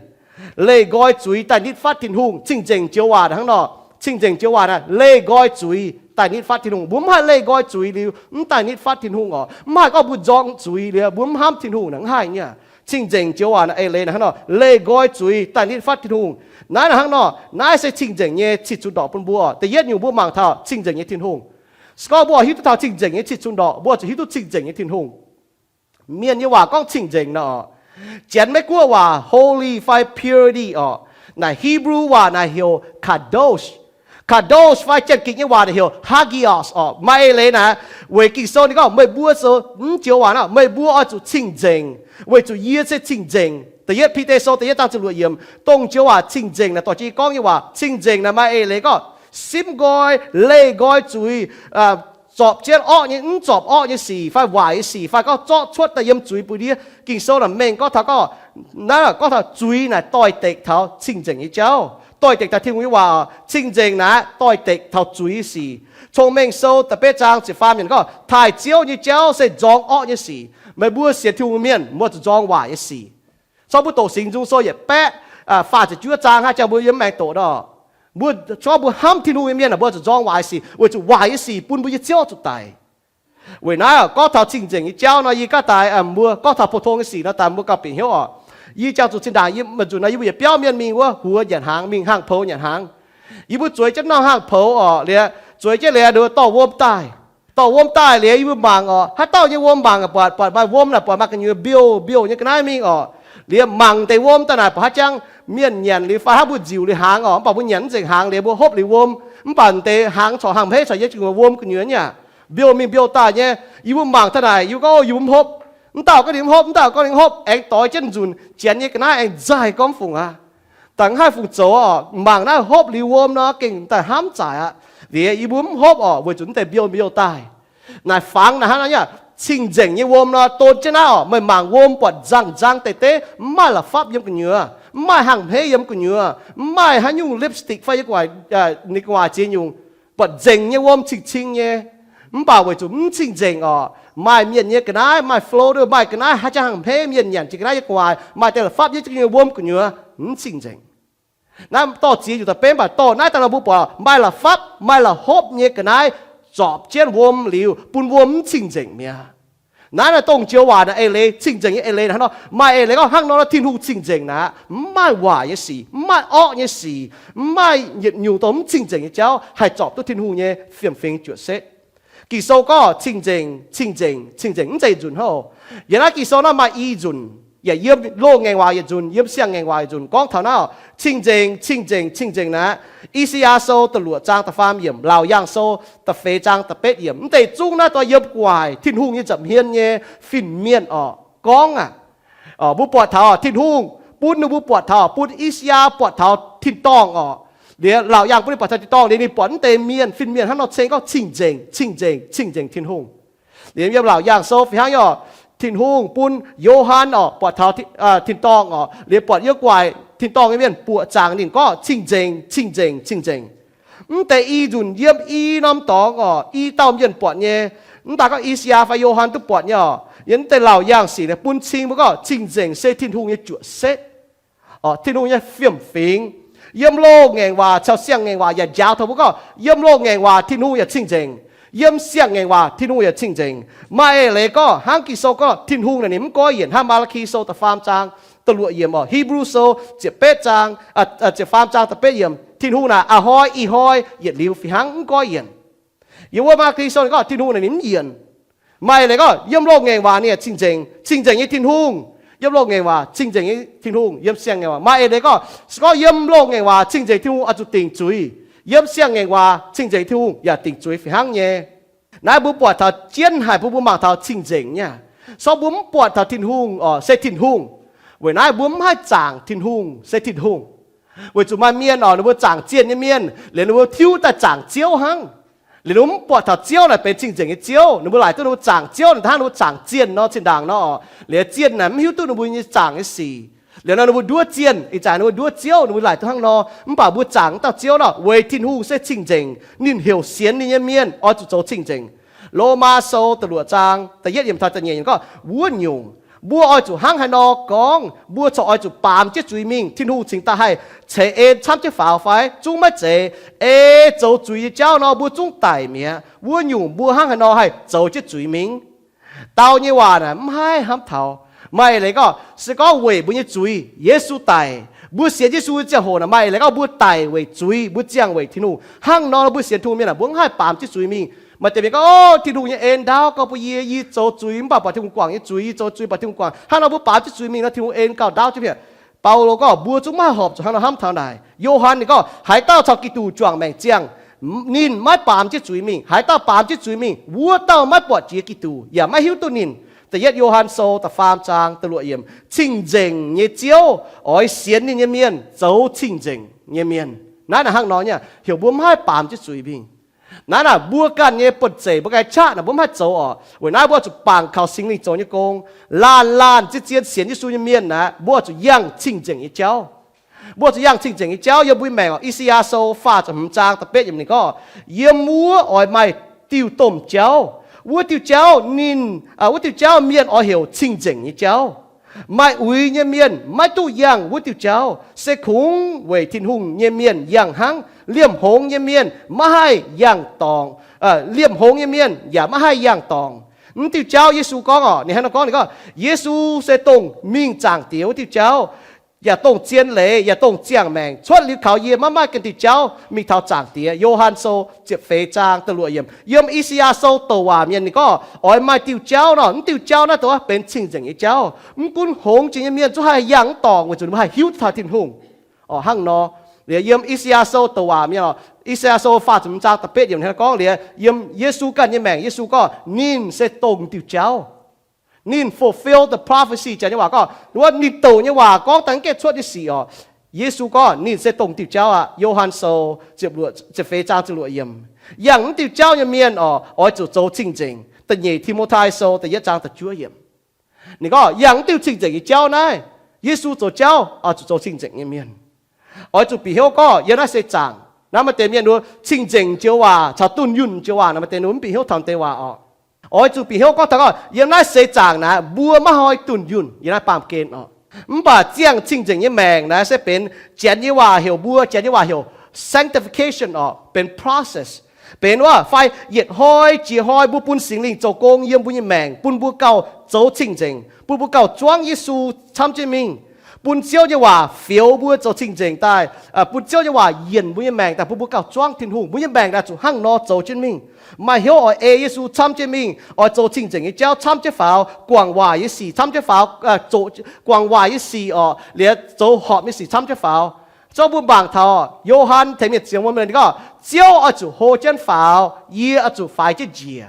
Leih nqoi zuiz daaih nitv fatv Tin-Hungh. Cing-nzengc joux waac hnangv nor, cing-nzengc joux waac naaic leih nqoi zuiz daaih nitv fatv Tin-Hungh. Mbuo mv haih leih nqoi zuiz liuz mv daaih nitv fatv Tin-Hungh oc. Mv haih gorngv mbuo nzorng zuiz liuz mbuo mv hnamv Tin-Hungh naaic, mv haih nyei. Cing-nzengc joux waac naaic eix leiz naaic hnangv nor, leih nqoi zuiz daaih nitv fatv Tin-Hungh. Naaiv naaic hnangv nor, naaiv se cing-nzengc nyei cih cunx ndorqc bun mbuo. Da'yietv nyungc mbuo mangc taux cing-nzengc nyei Tin-Hungh. Se gorngv mbuo hiuv duqv taux cing-nzengc nyei cih cunx ndorqc, mbuo zuqc hiuv duqv cing-nzengc nyei Tin-Hungh. Mienh nyei waac gorngv cing-nzengc nor, Janx Meiv-Guoqv waac holy fai purity oc. Naaic Hebrew waac naaic heuc kadosh. Kadosh fai Janx-Ging nyei waac naaic heuc hagios oc. Maaih eix leiz naaic, weic Ging-Sou ninh gorngv meih mbuo zoux mv joux waac nor, meih mbuo oix zuqc cing-nzengc, weic zuqc yie se cing-nzengc. Da'yietv Bide Sou da'yietv zaang ziepc luoqc yiemc, dongh joux waac cing-nzengc naaic dorh jienv gorngv nyei waac. Cing-nzengc naaic maaih eix leiz gorngv simv nqoi, leih nqoi zuiz, zorpc jienv orqv nyei, mv zorpc orqv nyei sic fai waaic nyei sic fai gorngv zorqv cuotv daaih yiem zuiz buoz-ndiev. Ging-Sou naaic mengh gorngv taux gorngv, naaiv gorngv taux zuiz naaic doix-dekc taux cing-nzengc nyei jauv, doix-dekc taux Tin-Hungh nyei waac. Cing-nzengc naaic doix-dekc taux zuiz nyei sic. Cong-Mengh Sou da'betv zaang ziepc faam yiemc gorngv taaih Ziouv nyei jauv se nzorng orqv nyei sic. Meih mbuo sienx Tin-Hungh mienh mbuo zuqc nzorng waaic nyei sic. Cong mbuo doqc Singx Nzung Sou yietc baeqv faah ziepc juov zaang hnangv jang mbuo yiem maengx doqc nor, mbuo, cong mbuo hnamv Tin-Hungh nyei mienh mbuo zuqc nzorng waaic sic, weic zuqc waaic nyei sic bun mbuo nyei ziouv zuqc daic. Weic naaiv gorngv taux cing-nzengc nyei jauv nor, yie gaav daaih mbuo gorngv taux pou-tong nyei sic nor, daaih mbuo gauh bieqc hnyouv oc. Yie jangx zuqc zinh ndaangc yie, maiv nzunc nor yie mbuo yietc biauv mienh mingh wuov huox nyanc hnaangx, mingh hangh poux nyanc hnaangx. Yie mbuo zueiz jienv norm hangh poux oc, liuz zueiz jienv liuz nduov dorh wuom daaih. Dorh wuom daaih liuz yie mbuo mangc oc, haaix dauh nyei wuom mangc buatc, buatc maaih wuom naaic buatc maaih gu'nyuoz mbiouh mbiouh nyei ga'naaiv mingh oc. Liuz mangc deix wuom daaih naaic buatc haaix jangv mienh nyanc liuz fai hnangv mbuo nziuc liuz hnaangx oc, mv baac mbuo nyanc mv nzengc hnaangx liuz mbuo hopv liuz wuom, mv baac deix hnaangx corc hangh hmeiv corc yiem wuom gu'nyuoz nyei aqv. Mbiouh mingh mbiouh daaih nyei. Yie mbuo mangc daaih naaic yie gorngv, yie mbuo mv hopv. Mv dauh gorngv ninh mv hopv, mv dauh gorngv ninh hopv, aengx doix jienv nzunc, janx nyei ga'naaiv aengx nzaaih gorngv fungc aqv. Dangh haih fungc zoux oc, mangc naaiv hopv liuz wuom nor gengh daaih hnamv zaaic aqv. Liuz yie mbuo mv hopv oc, weic zuqc mv deix mbiouh mbiouh daaih. Naaic fangx naaic hnangv nor nyei aqv. Cing-nzengc nyei wuom nor, don jienv naaiv oc, meih mangc wuom buatc nzangc-nzang deix deix, mv maaih la'fapv yiem gu'nyuoz, mv maaih hangh hmeiv yiem gu'nyuoz, mv maaih haaix nyungc lipstick fai yiem gu'nguaaic, ninh gu'nguaaic ziex nyungc, buatc nzengc nyei wuom, cing-cing nyei. Mv baac weic zuqc mv cing-nzengc oc, maaih mienh nyei ga'naaiv, maaih flow, maaih ga'naaiv haaix jangx hangh hmeiv, mienh nyanc jiex ga'naaiv yiem gu'nguaaic maaih deix la'fapv yiem ziex nyungc wuom gu'nyuoz, mv cing-nzengc. Naaiv dorh ziex nyungc daaih benx, mv baac dorh naaiv daaih nor mbuo buatc maaih la'fapv, maaih la'hopv nyei ga'naaiv zorpc jienv wuom liuz, bun wuom mv cing-nzengc mi'aqv. Naaiv naaiv dongh joux waac naaiv eix leiz, cing-nzengc nyei eix leiz hnangv nor. Maaih eix leiz gorngv hnangv nor, Tin-Hungh cing-nzengc naaic, mv maaih waaic nyei sic, mv maaih orqv nyei sic, mv maaih yietc nyungc dongh mv cing-nzengc nyei jauv haih zorpc duqv Tin-Hungh nyei fiem-fingx juoqc setv. Ging-Sou gorngv cing-nzengc, cing-nzengc, cing-nzengc, mv zeiz nzunc hov. Yiem naaiv Ging-Sou naaiv maaih i nzunc, yaac yiem loz-ngaengc waac yietc nzunc, yiem siang-ngaengc waac yietc nzunc gorngv taux naaiv cing-nzengc, cing-nzengc, cing-nzengc naaic. I^saa^yaa Sou da'luoqc zaang da'faam yiemc, Laauc Yaangh Sou da'feix zaang da'betv yiemc, mv deix zungv naaiv dongh yiem gu'nguaaic Tin-Hungh nyei nza'hmien nyei fin-mienh oc gorngv aqv. Mbuo buatc taux Tin-Hungh bun ninh mbuo buatc taux, bun I^saa^yaa buatc taux tin-dorngh oc. Liuz Laauc Yaangh bun ninh buatc taux tin-dorngh, liuz ninh buatc mv deix mienh, fin-mienh hnangv nor ceng gorngv cing-nzengc, cing-nzengc, cing-nzengc Tin-Hungh. Liuz yiem Laauc Yaangh Sou fih hnangv nyei oc, Tin-Hungh bun Yo^han oc buatc taux tin-dorngh oc, liuz buatc yiem gu'nguaaic tin-dorngh nyei mienh buoqc zaangc ninh gorngv cing-nzengc, cing-nzengc, cing-nzengc. Mv deix i nzunc yiem i norm dorngx oc, i dauh mienh buatc nyei. Mv daaih gorngv I^saa^yaa fai Yo^han duqv buatc nyei oc. Yiem mv deix Laauc Yaangh sic naaic bun cing mbuo gorngv cing-nzengc se Tin-Hungh nyei juoqc setv, Tin-Hungh nyei fiem-fingx. Yiem loz-ngaengc waac caux siang-ngaengc waac yaac njaaux taux mbuo gorngv yiem loz-ngaengc waac Tin-Hungh yaac cing-nzengc, yiem siang-ngaengc waac Tin-Hungh yaac cing-nzengc. Maaih eix leiz gorngv hnangv Ging-Sou gorngv Tin-Hungh naaic ninh mv goiv yienc, hnangv Maa^laa^ki Sou da'faam zaang da'luoqc yiemc oc, Hipv^lu Sou ziepc betv zaang, ziepc faam zaang da'betv yiemc, Tin-Hungh naaic a'hnoi ih hnoi yietc liuz fih hnangv, mv goiv yienc. Yiem wuov Maa^laa^ki Sou ninh gorngv Tin-Hungh naaic ninh mv yienc. Maaih eix leiz gorngv yiem loz-ngaengc waac ninh yaac cing-nzengc, cing-nzengc nyei Tin-Hungh. Yiem loz-ngaengc waac cing-nzengc nyei Tin-Hungh, yiem siang-ngaengc waac. Maaih eix leiz gorngv, se gorngv yiem loz-ngaengc waac cing-nzengc Tin-Hungh oix zuqc dingc zuiz, yiem siang-ngaengc waac cing-nzengc Tin-Hungh yaac dingc zuiz fih hnangv nyei. Naaiv mbuo buatc taux jienv haic bun mbuo mangc taux cing-nzengc nyei. Se gorngv mbuo mv buatc taux Tin-Hungh oc, se Tin-Hungh, weic naaiv mbuo mv haih zaangc Tin-Hungh se Tin-Hungh. Weic zuqc maaih mienh oc, ninh mbuo zaangc zienh nyei mienh liuz ninh mbuo tiuv daaih zaangc Ziouv hnangv. Liuz ninh mbuo mv buatc taux Ziouv naaic benx cing-nzengc nyei Ziouv. Ninh mbuo laaic duqv ninh mbuo zaangc Ziouv naaic hnangv ninh mbuo zaangc zienh nor, zinh ndaangc nor oc, liuz zienh naaic mv hiuv duqv ninh mbuo nyei zaangc nyei sic. Liuz nor ninh mbuo nduov zienh, ih zanc ninh mbuo nduov Ziouv, ninh mbuo laaic duqv hnangv nor. Mv baac mbuo zaangc wuov dauh Ziouv nor, weic Tin-Hungh se cing-nzengc. Ninh heuc sienx ninh nyei mienh oix zuqc zoux cing-nzengc. Lomaa Sou da'luoqc zaang da'yietv yiemc taux da'nyeic yiemc gorngv wuov nyungc, mbuo oix zuqc hnangv haaix nor gorngv, mbuo corc oix zuqc baamz jienv zuiz mingh, Tin-Hungh cingx daaih haih ceix en camv jienv faaux fai? Zungv maiv zeiz. Ei zoux zuiz nyei jauv nor mbuo zungv daic mi'aqv. Wuov nyungc mbuo hnangv haaix nor haih zoux jienv zuiz mingh? Dau nyei waac naaic mv haih hnamv taux. Maaih eix leiz gorngv, se gorngv weic mbuo nyei zuiz Yesu daic. Mbuo sienx Yesu nyei ziangh hoc naaic maaih eix leiz gorngv mbuo daic weic zuiz, mbuo ziangh weic Tin-Hungh. Hnangv nor mbuo sienx Tin-Hungh mienh aah, mbuo mv haih baamz jienv zuiz mingh. Maaih deix mienh gorngv, Ov, Tin-Hungh nyei en ndaauv gauh bun yie, yie zoux zuiz mv baac buatc Tin-Hungh guangc nyei zuiz, yie zoux zuiz buatc Tin-Hungh guangc. Hnangv nor mbuo baamz jienv zuiz mingh nor, Tin-Hungh en gauh ndaauv jienv mi'aqv. Baulo gorngv mbuo zungv maiv haih horpc zuqc hnangv nor hnamv taux naaic. Yo^han ninh gorngv, haaix dauh caux Giduc juangc maengc ziangh, ninh maiv baamz jienv zuiz mingh. Haaix dauh baamz jienv zuiz mingh, wuov dauh maiv buatc jiex Giduc, yaac maiv hiuv duqv ninh. Da'yietv Yo^han Sou da'faam zaang da'luoqc yiemc, cing-nzengc nyei Ziouv oix sienx ninh nyei mienh zoux cing-nzengc nyei mienh. Naaiv naaic hnangv nor nyei, heuc mbuo mv haih baamz jienv zuiz mingh. Naaiv naaic mbuo ganh nyei buonv-zeic mbuo ganh qaqv naaic mbuo mv haih zoux oc. Weic naaiv mbuo oix zuqc bangc kaux Singx Lingh zoux nyei gong. Laanh laanh zien-zien sienx Yesu nyei mienh naaic, mbuo oix zuqc yangh cing-nzengc nyei jauv. Mbuo oix zuqc yangh cing-nzengc nyei jauv. Yiem mbuo maengc oc, I^saa^yaa Sou faah ziepc hmz zaang da'betv yiemc ninh gorngv, yiem wuov oix maaih diuh domh jauv. Wuov diuh jauv ninh, wuov diuh jauv mienh oix heuc cing-nzengc nyei jauv. Maaih uix nyei mienh maiv duqv yangh wuov diuh jauv, se kungx weic Tin-Hungh nyei mienh yangh hnangv. Liemh hngongx nyei mienh maiv haih yangh dorngc. Liemh hngongx nyei mienh yaac maiv haih yangh dorngc. Mv diuh jauv Yesu gorngv oc, ninh hnangv nor gorngv, ninh gorngv, Yesu se dongh mingh Zaangc Diex wuov diuh jauv, yaac dongh zien leiz, yaac dongh ziangh maengc. Cuotv liuz kaux yie maiv maaih ganh diuh jauv mingh taux Zaangc Diex. Yo^han Sou ziepc feix zaang da'luoqc yiemc. Yiem I^saa^yaa Sou douc waac mienh ninh gorngv, oix maaih diuh jauv nor, mv diuh jauv naaiv dongh benx cing-nzengc nyei jauv. Mv gunv hngongx jiex nyei mienh zungv haih yangh mv dorngc weic zuqc ninh mbuo haih hiuv duqv taux Tin-Hungh. Oc, hnangv nor, liuz yiem I^saa^yaa Sou douc waac mienh oc, I^saa^yaa Sou faah ziepc hmz zaang da'betv yiemc hnangv gorngv liuz, yiem Yesu ganh nyei maengc, Yesu gorngv ninh se dongh diuh jauv. Ninh fulfill the prophecy, janx nyei waac gorngv, wuov ninh douc nyei waac gorngv daaih mv gaengh cuotv nyei sic oc. Yesu gorngv ninh se dongh diuh jauv aqv. Yo^han Sou ziepc feix zaang ziepc luoqc yiemc. Yangh mv diuh jauv nyei mienh oc, oix zuqc zoux cing-nzengc. Da'nyeic Ti^mo^tai Sou da'yietv zaang da'juov yiemc. Ninh gorngv, yangh mv diuh cing-nzengc nyei jauv naaiv, Yesu zoux jauv, oix zuqc zoux cing-nzengc nyei mienh. Oix zuqc bieqc hnyouv gorngv yiem naaiv seix zaangc naaiv maaih deix mienh wuov cing-nzengc joux waac caux dunh yunh joux waac naaiv maaih deix wuov mv bieqc hnyouv taux deix waac orqc. Oix zuqc bieqc hnyouv gorngv taux gorngv yiem naaiv seix zaangc naaiv mbuo maiv haih dunh yunh yiem naaiv baamh gen orqc. Mv baac ziangh cing-nzengc nyei maengc naaiv se benx Janx nyei waac heuc mbuo, Janx nyei waac heuc sanctification orqc, benx process. Benx wuov fai yietc hnoi jiex hnoi mbuo bun Singx Lingh zoux gong yiem mbuo nyei maengc, bun mbuo gauh zoux cing-nzengc, bun mbuo gauh zuangv Yesu camv jienv mingh, bun Ziouv nyei waac fioux mbuo zoux cing-nzengc daaih, bun Ziouv nyei waac yienc mbuo nyei maengc daaih, bun mbuo gauh zuangv Tin-Hungh. Mbuo nyei maengc naaiv zuqc hnangv nor zoux jienv mingh. Maaih hnyouv oix ei Yesu camv jienv mingh, oix zoux cing-nzengc nyei jauv camv jienv faaux, guangc waaic nyei sic camv jienv faaux, zoqc guangc waaic nyei sic orqc, liuz zoux horpc nyei sic camv jienv faaux. Zorqv mbuo mangc taux Yo^han tengx mienh ziouc wuov mienh gorngv, Ziouv oix zuqc hlo jienv faaux, yie oix zuqc faix jienv njiec.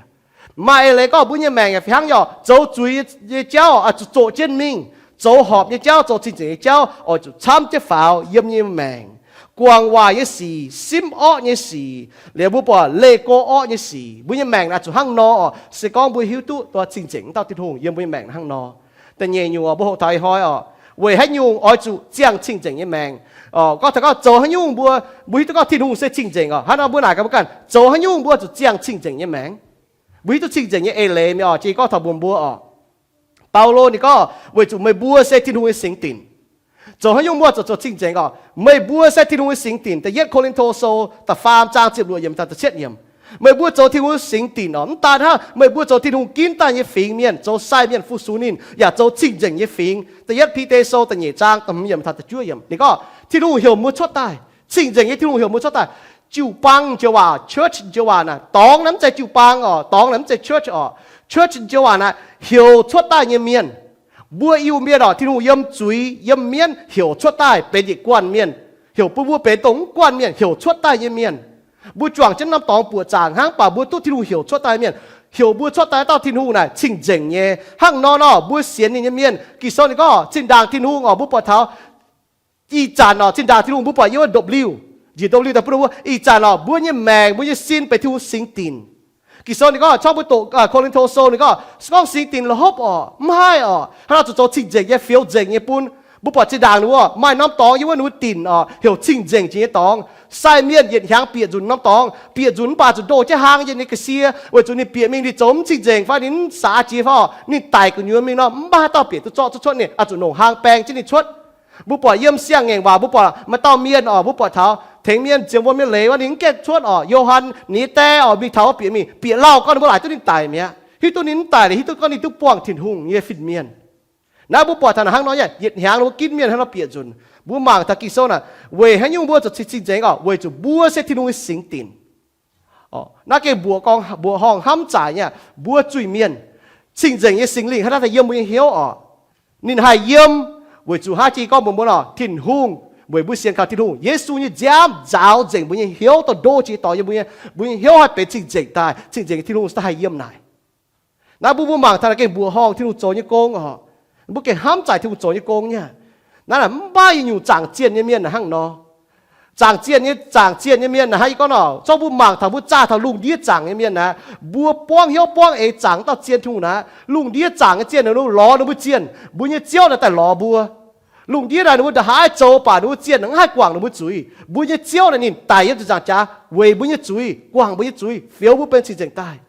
Maaih eix leiz gorngv mbuo nyei maengc yaac fih hnangv nyei orqc, zoux zuiz nyei jauv oix zuqc zoqc jienv mingh, zoux horpc nyei jauv, zoux cing-nzengc nyei jauv oix zuqc camv jienv faaux yiem nyei maengc. Guangc waaic nyei sic, simv orqv nyei sic, liuz mbuo buatc leih go orqv nyei sic, mbuo nyei maengc naaiv zuqc hnangv nor orqc. Se gorngv mbuo hiuv duqv dongh cing-nzengc dauh Tin-Hungh yiem mbuo nyei maengc hnangv nor. Da'nyeic nyungc mbuo hoqc taux ih hnoi orqc, weic haaix nyungc oix zuqc ziangh cing-nzengc nyei maengc? Gorngv taux gorngv zoux haaix nyungc mbuo, mbuo hiuv duqv gorngv Tin-Hungh se cing-nzengc orqc. Hnangv nor mbuo naaic gaax mbuo ganh, zoux haaix nyungc mbuo zuqc ziangh cing-nzengc nyei maengc? Mbuo hiuv duqv cing-nzengc nyei eix leiz mi'aqv orqc. Jiex gorngv taux mbuox mbuo orqc, Baulo ninh gorngv, weic zuqc meih mbuo se Tin-Hungh nyei singx dinc. Zoux haaix nyungc mbuo zuqc zoux cing-nzengc orqc? Meih mbuo se Tin-Hungh nyei singx dinc. Da'yietv Ko^lin^to Sou da'faam zaang ziepc luoqc yiemc taux da'cietv yiemc. Meih mbuo zoux Tin-Hungh nyei singx dinc orqc. Mv daan hnangv, meih mbuo zoux Tin-Hungh ginv daaih nyei fingx mienh, zoux sai mienh fu-sux ninh, yaac zoux cing-nzengc nyei fingx. Da'yietv Bide Sou da'nyeic zaang da'hmz yiemc taux da'juov yiemc ninh gorngv, Tin-Hungh heuc mbuo cuotv daaih. Cing-nzengc nyei Tin-Hungh heuc mbuo cuotv daaih. Jiu-baang joux waac, church joux waac naaic, dorngx naaiv mv zeiz jiu-baang orqc, dorngx naaiv mv zeiz church orqc. Church joux waac naaic heuc cuotv daaih nyei mienh. Mbuo Iu-Mienh orqc, Tin-Hungh yiem zuiz yiem mienv heuc cuotv daaih benx yietc guanh mienh, heuc bun mbuo benx dongh mv guanh mienh heuc cuotv daaih nyei mienh. Mbuo juangc jienv norm dorngx buoqc zaangc hnangv, mv baac mbuo duqv Tin-Hungh heuc cuotv daaih mienh, heuc mbuo cuotv daaih dauh Tin-Hungh naaic cing-nzengc nyei. Hnangv nor nor mbuo sienx ninh nyei mienh, Ging-Sou ninh gorngv, zinh ndaangc Tin-Hungh orqc, mbuo buatc taux ih zanc orqc, zinh ndaangc Tin-Hungh mbuo buatc yiem wuov ndopv-liuh, njiec ndopv-liuh daaih bun mbuo, ih zanc orqc, mbuo nyei maengc, mbuo nyei sin benx Tin-Hungh singx dinc. Ging-Sou ninh gorngv, corc mbuo doqc Ko^lin^to Sou ninh gorngv, se gorngv singx dinc la'hopv orqc, mv haih orqc, hnangv nor zuqc zoux cing-nzengc nyei, fioux nzengc nyei bun. Mbuo buatc zinh ndaangc ninh mbuo maaih norm dorngx yiem wuov ninh mbuo dinc orqc, heuc cing-nzengc jiex nyei dorngx. Sai mienh yietc hnyangx bieqc nzunc norm dorngx, bieqc nzunc mv baac zuqc ndoh jienv hlang yiem ninh ga'sie, weic zuqc ninh bieqc mingh ninh zoux mv cing-nzengc fai ninh mv saax jiex fai orqc, ninh daic gu'nyuoz mingh nor mv baac haaix dauh bieqc duqv zorqv duqv cuotv ninh, oix zuqc nongc hlang baeng jienv ninh cuotv. Mbuo buatc yiem siang-ngaengc waac mbuo buatc maaih dauh mienh orqc, mbuo buatc taux tengx mienh ziouc wuom nyei leiz wuov ninh mv gaengh cuotv orqc. Yo^han ninh nyei die orqc mingh taux wuov bieqc mingh, bieqc lauh gorngv ninh mbuo laaic duqv ninh daic mi'aqv. Hiuv duqv ninh mv daic liuz hiuv duqv gorngv ninh duqv buangh Tin-Hungh nyei fin-mienh. Naaiv mbuo buatc taux naaic hnangv nor, yietc hnyangx ninh mbuo ginv mienh hnangv nor bieqc nzunc. Mbuo mangc taux Ging-Sou naaic, weic haaix nyungc mbuo zuqc cing-nzengc orqc? Weic zuqc mbuo se Tin-Hungh nyei singx dinc. Naaiv gengh mbuoqc horngh hnamv zaaic nyei, mbuo zuiz-mienh, cing-nzengc nyei Singx Lingh haaix dauh daaih yiem mbuo nyei hnyouv orqc? Ninh haih yiem weic zuqc haaix? Jiex gorngv mbuox mbuo nor, Tin-Hungh, weic mbuo sienx kaux Tin-Hungh, Yesu nyei nziaamv nzaaux nzengc mbuo nyei hnyouv, dorh ndo jiex dorngx yiem mbuo nyei, mbuo nyei hnyouv haih benx cing-nzengc daaih. Cing-nzengc nyei Tin-Hungh se daaih haih yiem naaic. Naaiv mbuo, mbuo mangc taux naaic gengh mbuoqc horngh Tin-Hungh zoux nyei gong orqc. Mbuo gengh hnamv zaaic Tin-Hungh zoux nyei gong nyei. Naaiv mv baac yietc nyungc zaangc zienh nyei mienh hnangv nor. Zaangc zienh nyei, zaangc zienh nyei mienh naaic hnangv yie gorngv nor, zorqv mbuo mangc taux mbuo zaah taux lungh ndiev zaangc nyei mienh naaic, mbuo buangv hnyouv buangv eix zaangc dauh zienh Tin-Hungh naaic, lungh ndiev zaangc nyei zienh naaic lorz ninh mbuo zienh, mbuo nyei Ziouv naaic daaih lorz mbuo. Lungh ndiev naaic ninh mbuo ndongc haaix zoux baac ninh mbuo zienh mv haih guangc ninh mbuo zuiz. Mbuo nyei Ziouv naaic ninh daic yiem ziepc nzaangc jaax weic mbuo nyei zuiz, guangc mbuo nyei zuiz, fioux mbuo benx cing-nzengc daaih.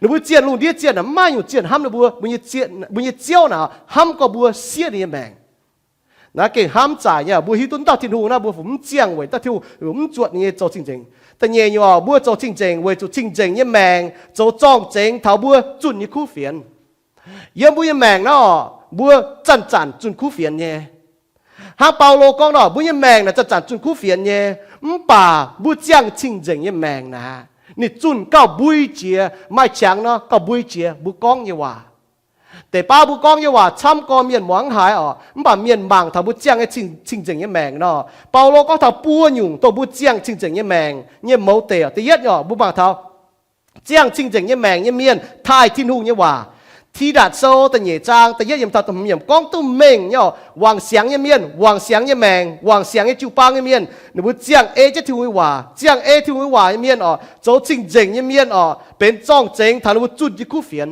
Ninh mbuo zienh, lungh ndiev zienh naaic mv maaih nyungc zienh hnamv ninh mbuo. Mbuo nyei Ziouv naaic hnamv gorngv mbuo siev ninh nyei maengc. Naaiv gengh hnamv zaaic nyei, mbuo hiuv duqv dauh Tin-Hungh naaiv mbuo fungc mv ziangh weic dauh Tin-Hungh mv zuotc ninh nyei zoux cing-nzengc. Da'nyeic nyungc orqc, mbuo zoux cing-nzengc weic zuqc cing-nzengc nyei maengc zoux zorng-zengx taux mbuo zunh nyei kuv fienx. Yiem mbuo nyei maengc naaiv orqc, mbuo zanc-zanc zunh kuv fienx nyei. Hnangv Baulo gorngv nor, mbuo nyei maengc naaic zanc-zanc zunh kuv fienx nyei, mv baac mbuo ziangh cing-nzengc nyei maengc naaic, ninh zunh gauh mbui jiex, maaih qangx nor gauh mbui jiex mbuo gorngv nyei waac. Deix baav mbuo gorngv nyei waac camv gorngv mienh muangx mv haiz orqc, mv baac mienh mangc taux mbuo ziangh nyei cing-nzengc nyei maengc nor. Baulo gorngv taux buo nyungc dongh mbuo ziangh cing-nzengc nyei maengc nyei mouz deic orqc. Da'yietv nyungc orqc, mbuo mangc taux ziangh cing-nzengc nyei maengc nyei mienh taaih Tin-Hungh nyei waac. Tidatc Sou da'nyeic zaang da'yietv yiemc taux da'hmz yiemc gorngv duqv mengh nyei oc. Wangc siangx nyei mienh, wangc siangx nyei maengc, wangc siangx nyei jiu-baang nyei mienh, ninh mbuo ziangh ei jienv Tin-Hungh nyei waac, ziangh ei Tin-Hungh nyei waac nyei mienh oc, zoux cing-nzengc nyei mienh oc, benx zorng-zengx taux ninh mbuo zunh nyei kuv fienx.